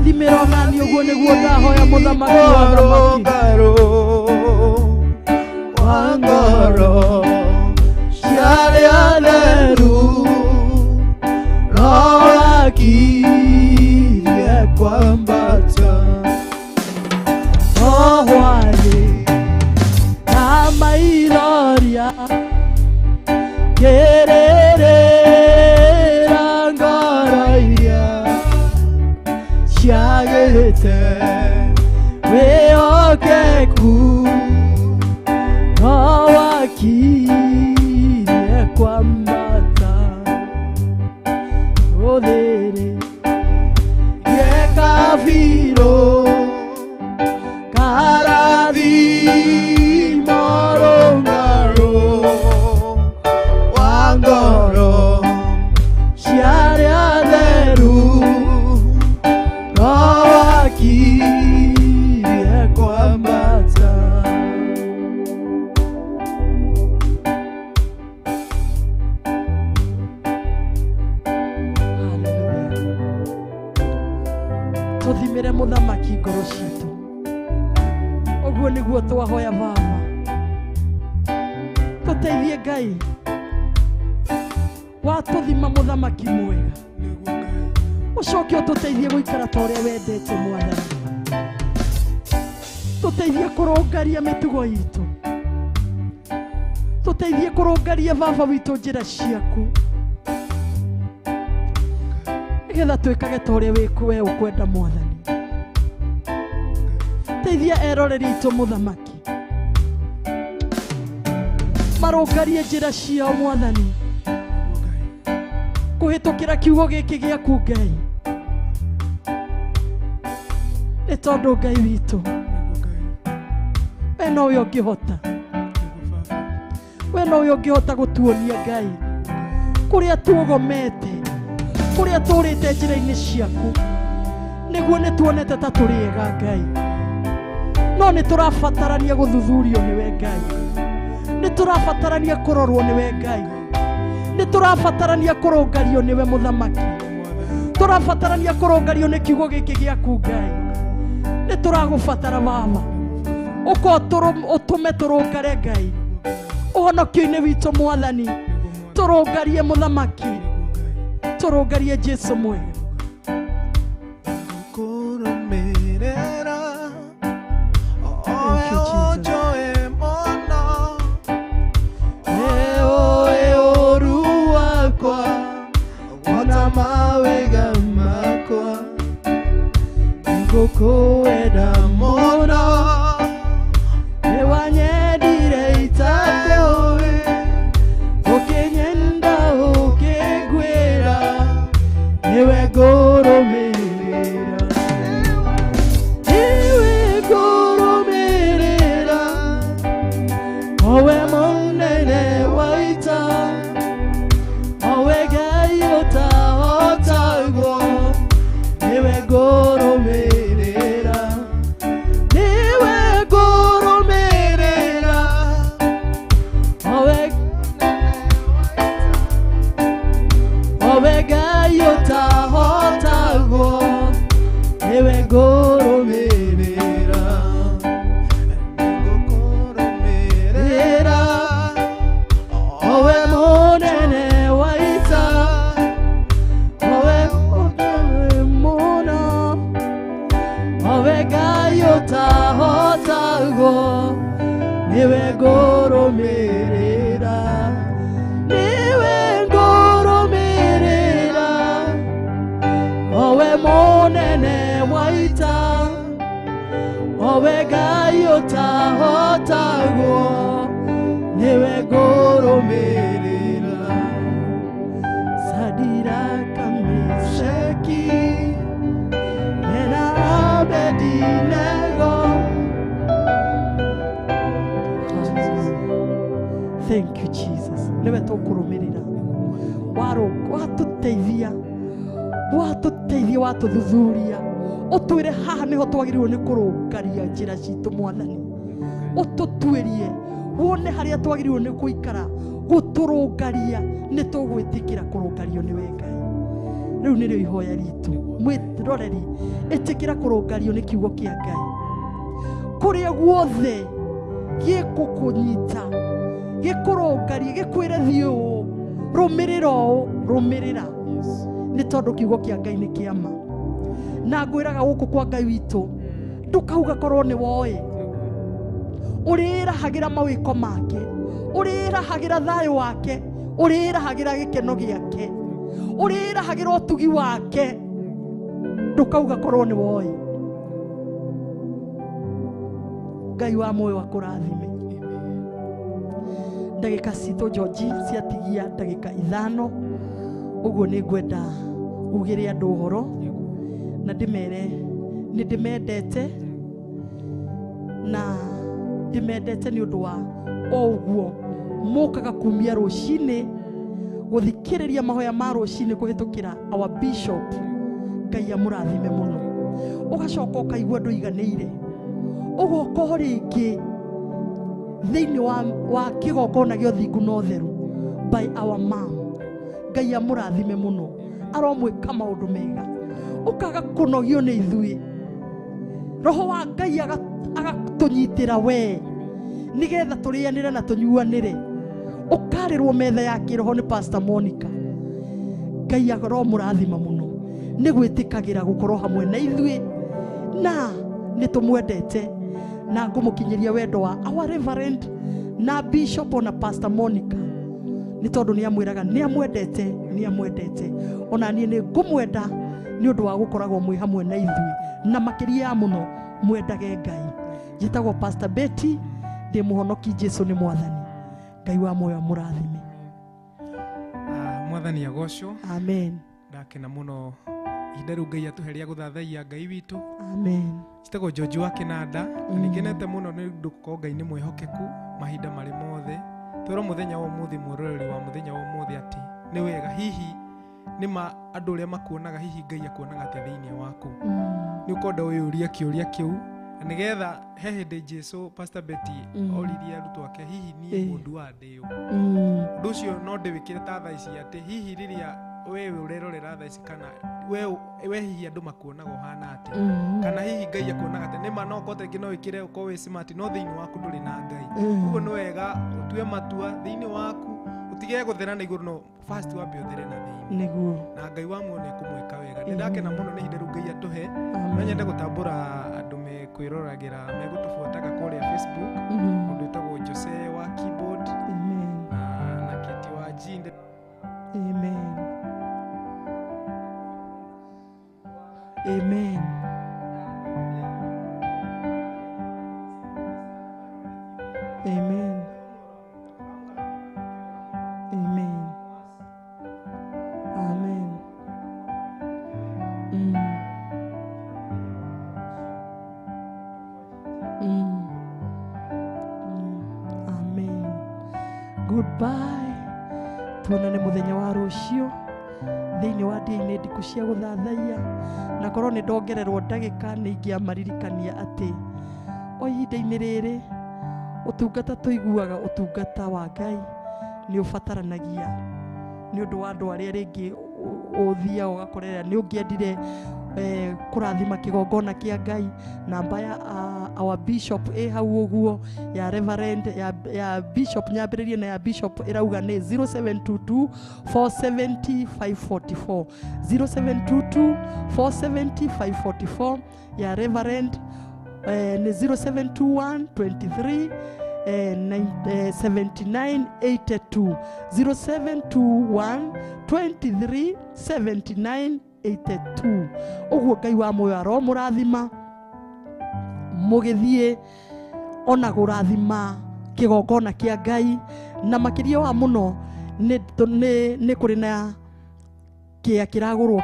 thimĩra onani ũguo nĩguo ndahoya mũthamaki wa athamaki wa ngoro cia arĩa theru roho wakirie kwambata roho arĩ na maithoria kĩrĩrĩra ngoro iria ciagĩte wĩhokeku roho wakirie kwambata ũthĩrĩrie kabirũ karathimo rũng'arũ wa ngoro cia arĩa theru roho wakirie kwambata. Hallelujah. Tũthimĩre mũthamaki ngoro citũ ũguo nĩguo twahoya baba tũteithie Ngai watũthima mũthamaki mwega ũcoke ũtũteithie gũikara ta ũrĩa wendete mwathani tũteithie kũrũngaria mĩtugo itũ tũteithie kũrũngaria baba witũ njĩra ciaku nĩgetha twĩkage ta ũrĩa we ũkwenda mwathani teithia eroreri aitũ mũthamaki marũngarie njĩra ciao mwathani kũhĩtũkĩra kiugo gĩkĩ gĩaku Ngai nĩ tondũ Ngai witũ we nowe ũngĩhota we nowe ũngĩhota gũtuonia Ngai kũrĩa tuogomete kũrĩa tũrĩte njĩra-inĩ ciaku nĩguo nĩ tuonete ta tũrĩ ega Ngai no nĩ tũrabatarania gũthuthurio nĩwe Ngai nĩ tũrabatarania kũrorwo nĩwe Ngai nĩ tũrabatarania kũrũngario nĩwe mũthamaki tũrabatarania kũrũngario nĩ kiugo gĩkĩ gĩaku Ngai nĩ tũragũbatara baba. Ũka ũtũme tũrũngare Ngai ũhonokio-inĩ witũ Mwathani, tũrũngarie mũthamaki, tũrũngarie Jesu mwega. Kũrũmĩrĩra Thank you, Jesus. oe mũno Eoe ũru wakwa wona mawega makwa ngũkwenda mũno, nĩwanyendire itakũĩ, ũkĩnyenda ũkĩngwĩra, nĩwe ngũrũmĩrĩra, nĩwe ngũrũmĩrĩra, owe mũnene wa ita, owe Ngai ũtahotagwo, nĩwe ngũrũmĩrĩra, nĩwe ngũrũmĩrĩra, owe Ngai ũtahotagwo, nĩwe ngũrũmĩrĩra, ngũkũrũmĩrĩra owe mũnene wa ita, owe mũnene mũno, owe Ngai ũtahotagwo, nĩwe ngũrũmĩrĩra, nĩwe ngũrũmĩrĩra, owe mũnene wa ita, owe Ngai ũtahotagwo, nĩwe ngũrũmĩrĩra. Sadiraka Meshaki mena Abednego. Thank you, Jesus. Nĩwe tũkũrũmĩrĩra, watũteithia, watũteithia, watũthuthuria, ũtwĩre haha nĩho twagĩrĩirwo nĩ kũrũngaria njĩra citũ Mwathani, ũtũtuĩrie wone harĩa twagĩrĩirwo nĩ gũikara, gũtũrũngaria, nĩ tũgwĩtĩkĩra kũrũngario nĩwe Ngai. Rĩu nĩrĩo ihoya ritũ, mwĩroreri, ĩtĩkĩra kũrũngario nĩ kiugo kĩa Ngai kũrĩa guothe gĩgũkũnyita, gĩkũrũngarie, gĩkwĩre thiĩ ũũ, rũmĩrĩra ũũ, rũmĩrĩra, nĩ tondũ kiugo kĩa Ngai nĩ kĩa ma. Na ngwĩraga gũkũ kwa Ngai witũ ndũkauga korwo nĩ woĩ, ũrĩrahagĩra mawĩko make, ũrĩrahagĩra thayũ wake, ũrĩrahagĩra gĩkeno gĩake, ũrĩrahagĩra ũtugi wake, ndũkauga korwo nĩ woĩ. Ngai wa muoyo akũrathime. Ndagĩka citũ George ciatigia ndagĩka 5 ũguo nĩ ngwenda ugĩre andũ ũhoro na ndĩmere nĩ ndĩmendete, na ndĩmendete nĩ ũndũ wa o ũguo mũkaga kumia rũcinĩ gũthikĩrĩria mahoya ma rũcinĩ kũhĩtũkĩra our bishop. Ngai amũrathime mũno. Ũgacoka ũkaigua ndũiganĩire, ũgoka o rĩngĩ thĩinĩ wa kĩgongona gĩa ũthingu na ũtheru by our mom. Ngai amũrathime mũno, aromwĩka maũndũ mega, ũkaga kũnogio nĩ ithuĩ, roho wa Ngai agatũnyitĩra we nĩgetha tũrĩanĩre na tũnyuanĩre, ũkarĩrwo metha ya kĩroho nĩ Pastor Monica. Ngai aromũrathima mũno nĩ gwĩtĩkagĩra gũkorwo hamwe na ithuĩ, na nĩ tũmwendete, na ngũmũkinyĩria wendo wa our reverend na bishop ona Pastor Monica, nĩ tondũ nĩ amwĩraga nĩ amwendete, nĩ amwendete, ona niĩ nĩ ngũmwenda nĩ ũndũ wa gũkoragwo mwĩ hamwe na ithuĩ, na makĩria ya mũno mwendage Ngai. Njĩtagwo Pastor Betty, ndĩ mũhonoki, Jesu nĩ Mwathani. Ngai wa muoyo amũrathime. Mwathani agocwo. Amen. Ndakena mũno ihinda rĩu Ngai atũhe rĩa gũthathaiya Ngai witũ. Amen. Njĩtagwo George wa Kĩnanda, na nĩngenete mũno nĩ ũndũ gũkorwo Ngai nĩ mwĩhokeku mahinda marĩ mothe. Twĩrwo mũthenya wa ũmũthĩ, mwĩroreri wa mũthenya wa ũmũthĩ, atĩ nĩ wega hihi nĩ ma andũ arĩa makuonaga, hihi Ngai akuonaga atĩa thĩinĩ waku. Nĩ ũkwenda ũyũrie kĩũria kĩu, na nĩgetha he hĩndĩ Jesu, Pastor Betty, oririe arutwo ake, hihi niĩ mũndũ wa ndĩũ. Ũndũ ũcio no ndĩwĩkĩre ta thaa ici, atĩ hihi rĩrĩa wewe ũrerorera thaa ici kana We hihi andũ makuonaga ũhana atĩa, kana hihi Ngai akuonaga atĩa? Nĩma no ũkorwo rĩngĩ no wĩkĩre ũkorwo wĩ smart, no thĩinĩ waku ndũrĩ na Ngai. Ũguo nĩ wega ũtue matua thĩinĩ waku, ũtige gũthera na igũrũ, no first wambe ũthere na thĩinĩ. Nĩguo. Na Ngai wa muoyo nĩekũmwĩka wega. Nĩ ndakena mũno nĩ ihinda rĩu Ngai atũhe. No nyende gũtambũra andũ mekwĩroragĩra, megũtũbuataga kũrĩa Facebook, mũndũ wĩtagwo Jose wa keyboard. Amen. Na Keti wa G. Amen. Amen. Amen. Amen. Amen. Amen. Goodbye. Tuonane muthenya wa rũciũ thĩinĩ wa ndĩa-inĩ ndiku cia gũthathaiya, na korwo nĩ ndongererwo ndagĩka nĩ ingĩamaririkania atĩ o ihinda-inĩ rĩrĩ ũtungata tũiguaga, ũtungata wa Ngai nĩ ũbataranagia nĩ ũndũ wa andũ arĩa rĩngĩ ũthiaga ũgakorera nĩ ũngĩendire kũrathima kĩgongona kĩa Ngai. Namba ya our bishop ĩ hau ũguo, ya reverend, ya bishop, nyambĩrĩrie na ya bishop ĩrauga nĩ 0722 470 544, 0722 470 544. Ya reverend nĩ 0721 23 79 82, 0721 23 79 82. Ũguo Ngai wa muoyo aromũrathima mũgĩthiĩ ona kũrathima kĩgongona kĩa Ngai, na makĩria wa mũno nĩ kũrĩ na kĩa kĩragũrwo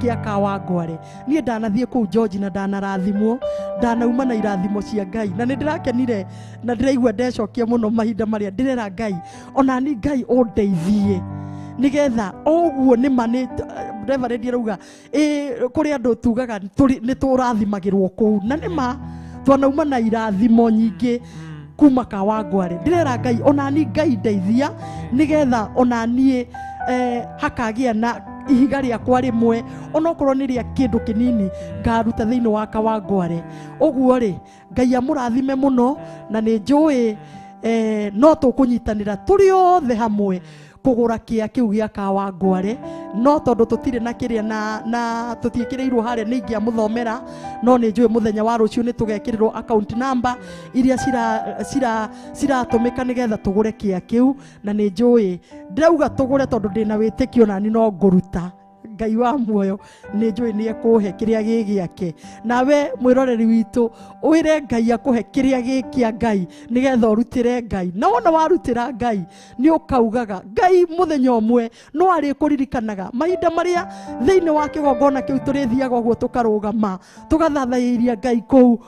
kĩa Kawangware. Niĩ ndanathiĩ kũu George na ndanarathimwo, ndanauma na irathimo cia Ngai, na nĩ ndĩrakenire na ndĩraigua ndecokia mũno mahinda marĩa ndĩrera Ngai ona ni Ngai ũndeithie nigetha ũguo nĩ ma nĩ Reverend arauga kũrĩ andũ tugaga nĩ tũrathimagĩrwo kũu, na nĩ ma twanauma na irathimo nyingĩ kuma Kawangware. Ndĩrera Ngai ona ni Ngai ndeithia nigetha ona niĩ hakagĩa na ihiga rĩakwa rĩmwe, onokorwo nĩ rĩa kĩndũ kĩnini ngaruta thĩinĩ wa Kawangware. Ũguo rĩ, Ngai amũrathime mũno, na nĩ njũĩ no tũkũnyitanĩra tũrĩ othe hamwe kũgũra kĩa kĩu gĩa Kawangware, no tondũ tũtirĩ na kĩrĩa na tũtiĩkĩrĩirwo harĩa nĩ ingĩamũthomera, no nĩ njũĩ mũthenya wa rũciũ nĩ tũgekĩrĩrwo account number iria ciratũmĩka nĩgetha tũgũre kĩa kĩu, na nĩ njũĩ ndĩrauga tũgũre tondũ ndĩna wĩtĩkio nani no ngũruta. Ngai wa muoyo nĩ njũĩ nĩ ekũhe kĩrĩa gĩ gĩake. Nawe mwĩroreri witũ wĩre Ngai akũhe kĩrĩa gĩ kĩa Ngai nĩgetha ũrutĩre Ngai, na wona warutĩra Ngai nĩ ũkaugaga Ngai mũthenya ũmwe no arĩkũririkanaga mahinda marĩa thĩinĩ wa kĩgongona kĩu tũrĩthiaga ũguo tũkarũgama tũgathathaĩria Ngai kũu.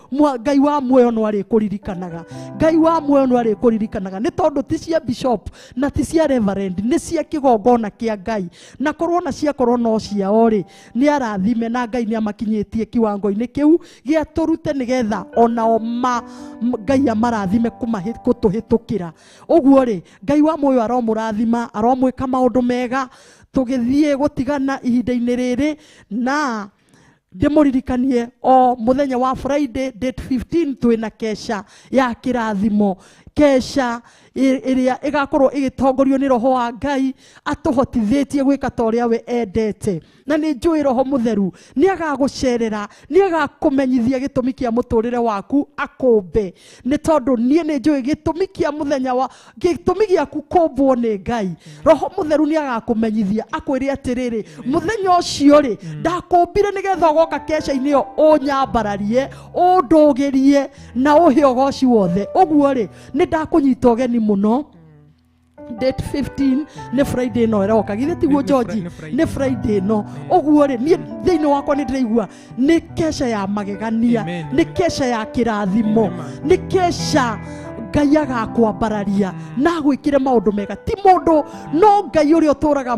Ngai wa muoyo no arĩkũririkanaga, Ngai wa muoyo no arĩkũririkanaga, nĩ tondũ ti cia bishop na ti cia reverend, nĩ cia kĩgongona kĩa Ngai, na korwo na ciakorwo no ciao rĩ, nĩ arathime na Ngai nĩ amakinyĩtie kiwango-inĩ kĩu gĩa tũrute nĩgetha onao Ngai amarathime gũtũhĩtũkĩra. Ũguo rĩ, Ngai wa muoyo aromũrathima, aromwĩka maũndũ mega tũgĩthiĩ gũtigana ihinda-inĩ rĩrĩ, na ndĩmũririkanie o mũthenya wa Friday date 15 twĩna kesha ya kĩrathimo, kesha ĩrĩa ĩgakorwo ĩgĩtongorio nĩ Roho wa Ngai atũhotithĩtie gwĩka ta ũrĩa we endete, na nĩ njũĩ Roho Mũtheru nĩ agagũcerera, nĩ agakũmenyithia gĩtũmi kĩa mũtũrĩre waku akũmbe, nĩ tondũ niĩ nĩ njũĩ gĩtũmi kĩa mũthenya wa gĩtũmi gĩaku kũmbwo nĩ Ngai. Roho Mũtheru nĩ agakũmenyithia akwĩre atĩrĩrĩ, mũthenya ũcio rĩ ndakũmbire nĩgetha ũgoka kesha-inĩ ĩyo ũnyambararie, ũndũgĩrie na ũhe ũgoci wothe. Ũguo rĩ, nĩ ndakũnyita ũgeni mũno. Date 15 nĩ Friday no ĩroka, githĩ tiguo George? Nĩ Friday no. Ũguo rĩ, niĩ thĩinĩ wakwa nĩ ndĩraigua nĩ kesha ya magegania, nĩ kesha ya kĩrathimo, nĩ kesha Ngai agakwambararia na agwĩkĩre maũndũ mega. Ti mũndũ, no Ngai ũrĩa ũtũraga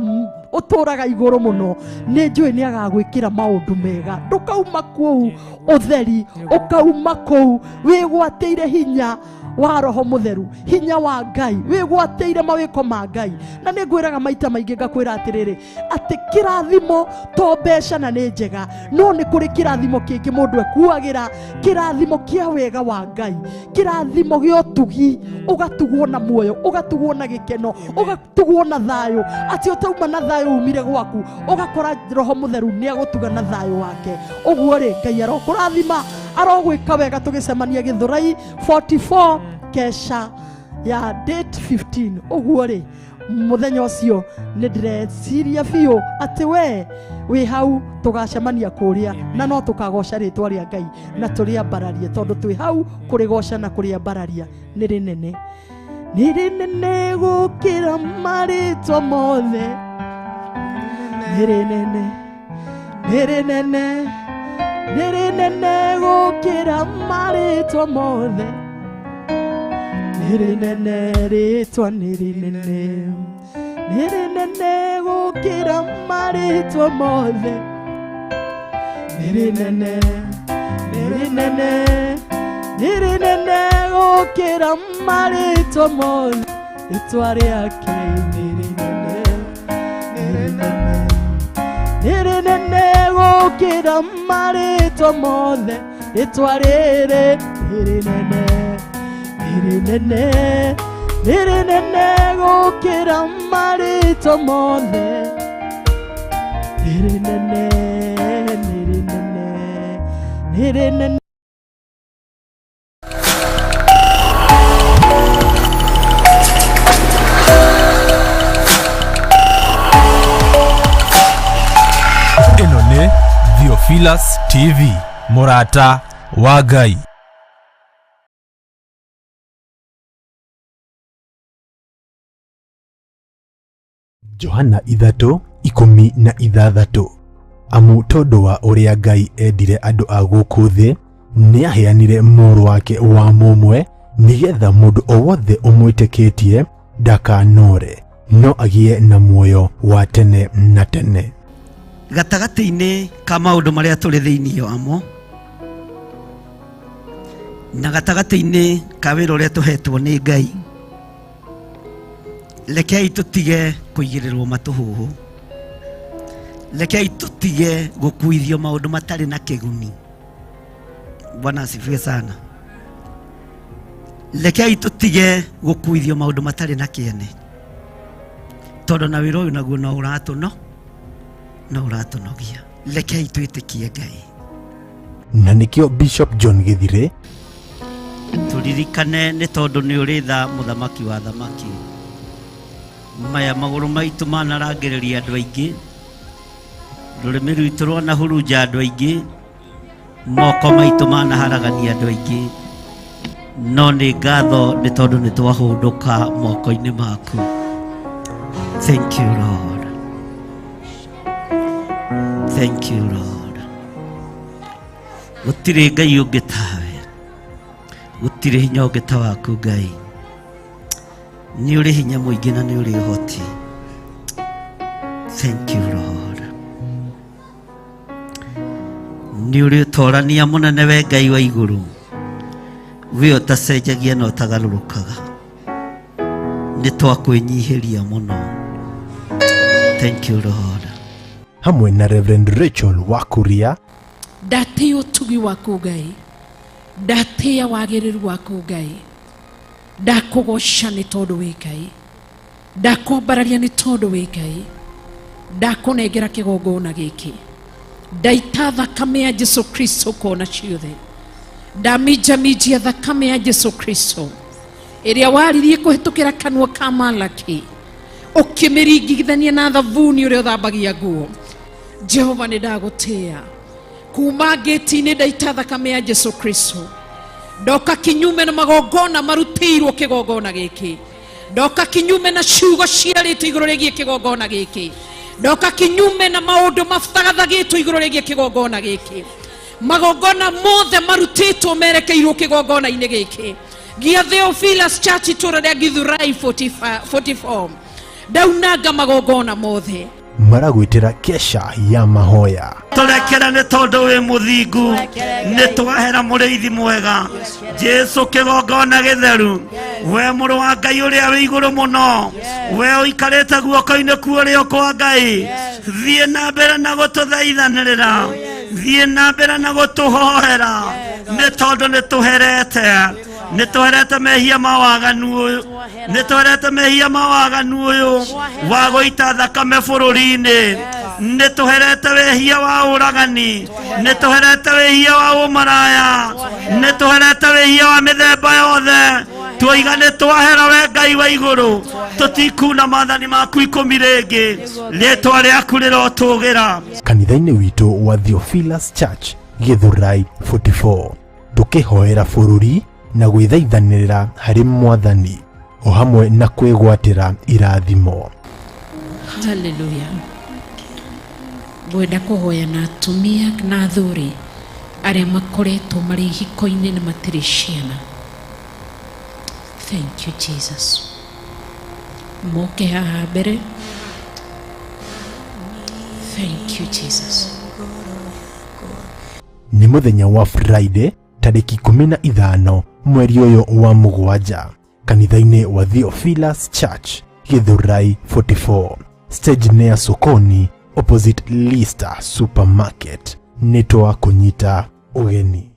Ũtũraga igũrũ mũno, nĩ njũĩ nĩ agagwĩkĩra maũndũ mega. Ndũkauma kũu ũtheri, ũkauma kũu wĩgwatĩire hinya wa Roho Mũtheru, hinya wa Ngai, wĩgwatĩire mawĩko ma Ngai. Na nĩ ngwĩraga maita maingĩ, ngakwĩra atĩrĩrĩ, atĩ kĩrathimo to mbeca na nĩ njega, no nĩ kũrĩ kĩrathimo kĩngĩ mũndũ ekuagĩra, kĩrathimo kĩa wega wa Ngai, kĩrathimo gĩa ũtugi, ũgatugwo na muoyo, ũgatugwo na gĩkeno, ũgatugwo na thayũ, atĩ ũtauma na thayũ umire gwaku, ũgakora Roho Mũtheru nĩ agũtuga na thayũ wake. Ũguo rĩ, Ngai arokũrathima, arogwĩka wega. Tũgĩcemania Gĩthũrai 44 kesha ya date 15. Ũguo rĩ, mũthenya ũcio nĩ ndĩreciria biũ atĩ we wĩ hau, tũgacemania kũrĩa na no tũkagoca rĩtwa rĩa Ngai na tũrĩambararie, tondũ twĩ hau kũrĩgoca na kũrĩambararia. Nĩ rĩnene, nĩ rĩnene gũkĩra marĩtwa mothe, nĩ rĩnene, nĩ rĩnene, nĩ rĩnene gũkĩra marĩtwa mothe, nĩ rĩnene, rĩtwa nĩ rĩnene, nĩ rĩnene gũkĩra marĩtwa mothe, nĩ rĩnene, nĩ rĩnene, nĩ rĩnene gũkĩra marĩtwa mothe, rĩtwa rĩake nĩ rĩnene, nĩ rĩnene, nĩ rĩnene gũkĩra marĩtwa mothe, rĩtwa rĩrĩ nĩ rĩnene, nĩ rĩnene, nĩ rĩnene gũkĩra marĩtwa mothe, nĩ rĩnene, nĩ rĩnene, nĩ rĩnene. Ĩno nĩ Theophilus TV, mũrata wa Ngai. Johana 3:16. Amu tondũ wa ũrĩa Ngai endire andũ a gũkũ thĩ, nĩaheanire mũrũ wake wa mũmwe, nĩgetha mũndũ o wothe ũmwĩtĩkĩtie ndakanore, no agĩe na muoyo wa tene na tene. Gatagatĩ-inĩ ka maũndũ marĩa tũrĩ thĩinĩ wamo na gatagatĩ-inĩ ka wĩra ũrĩa tũhetwo nĩ Ngai, rekei tũtige kũigĩrĩrwo matũhũhũ, rekei tũtige gũkuithio maũndũ matarĩ na kĩguni. Bwana asifiwe sana. Rekei tũtige gũkuithio maũndũ matarĩ na kĩene, tondũ na wĩra ũyũ naguo no ũratũno no ũratũnogia. Rekei twĩtĩkie Ngai. Na nĩkĩo Bishop John Gĩthirĩ Tũririkane nĩ tondũ nĩ ũrĩ tha, mũthamaki wa thamaki. Maya magũrũ maitũ manarangĩrĩria andũ aingĩ, rũrĩmĩ rwitũ rwanahurunja andũ aingĩ, moko maitũ manaharagania andũ aingĩ, no nĩ ngatho nĩ tondũ nĩ twahũndũka moko-inĩ maku. Thank you Lord, thank you Lord. Gũtirĩ Ngai ũngĩ tawe, gũtirĩ hinya ũngĩ ta waku. Ngai, nĩ ũrĩ hinya mũingĩ na nĩ ũrĩ ũhoti. Thank you Lord. Nĩ ũrĩ ũtorania mũnene, we Ngai wa igũrũ, we ũtacenjagia na ũtagarũrũkaga. Nĩ twakwĩnyihĩria mũno. Thank you Lord. Hamwe na Reverend Rachel Wakuria. Ndatĩĩa ũtugi waku Ngai, ndatĩĩa wagĩrĩru waku Ngai, ndakũgoca nĩ tondũ wĩ Ngai, ndakwambararia nĩ tondũ wĩ Ngai, ndakũnengera kĩgongona gĩkĩ, ndaita thakame ya Jesu Kristo kona ciothe, ndaminjaminjia thakame ya Jesu Kristo ĩrĩa waririe kũhĩtũkĩra kanua ka Malaki, ũkĩmĩringithania na thabuni ũrĩa ũthambagia nguo. Jehova, nĩ ndagũtĩĩa. Kuma ngĩti-inĩ ndaita thakame ya Jesu Kristo, ndoka kinyume na magongona marutĩirwo kĩgongona gĩkĩ, ndoka kinyume na ciugo ciarĩtwo igũrũ rĩgiĩ kĩgongona gĩkĩ, ndoka kinyume na maũndũ mathagathagĩtwo igũrũ rĩgiĩ kĩgongona gĩkĩ. Magongona mothe marutĩtwo merekeirwo kĩgongona-inĩ gĩkĩ gĩa Theophilus Church, itũra rĩa Githurai 44, ndaunanga magongona mothe. Maragwĩtĩra kesha ya mahoya. Tũrekere nĩ tondũ wĩ mũthingu, nĩ twahera mũrĩithi mwega Jesu kĩgongona gĩtheru, we mũrũ wa Ngai ũrĩa wĩ igũrũ mũno, we ũikarĩte guoko-inĩ kuũrĩo kwa Ngai, thiĩ na mbere na gũtũthaithanĩrĩra, thiĩ na mbere na gũtũhoera, nĩ tondũ nĩ tũherete, nĩ tũherete mehia ma waganu ũyũ, nĩ tũherete mehia ma waganu ũyũ wa gũita thakame bũrũri-inĩ, nĩ tũherete wĩhia wa ũragani, nĩ tũherete wĩhia wa ũmaraya, nĩ tũherete wĩhia wa mĩthemba yothe, twoiga nĩ twahera we Ngai wa igũrũ, tũtikuna maathani maku 10 rĩngĩ, rĩtwa rĩaku rĩrotũgĩra. Kanitha-inĩ witũ wa Theophilus Church Githurai 44, tũkĩhoera bũrũri na gwĩthaithanĩrĩra harĩ Mwathani o hamwe na kwĩgwatĩra irathimo. Haleluya. Ngwenda kũhoya na atumia na athuri arĩa makoretwo marĩ ihiko-inĩ na matirĩ ciana. Thank you Jesus. Moke haha mbere. Thank you Jesus. Nĩ mũthenya wa Friday tarĩki 15 mweri ũyũ wa 7, kanitha-inĩ wa Theophilus Church Githurai 44, stage near Sokoni opposite Lister Supermarket. Nĩ twakũnyita ũgeni.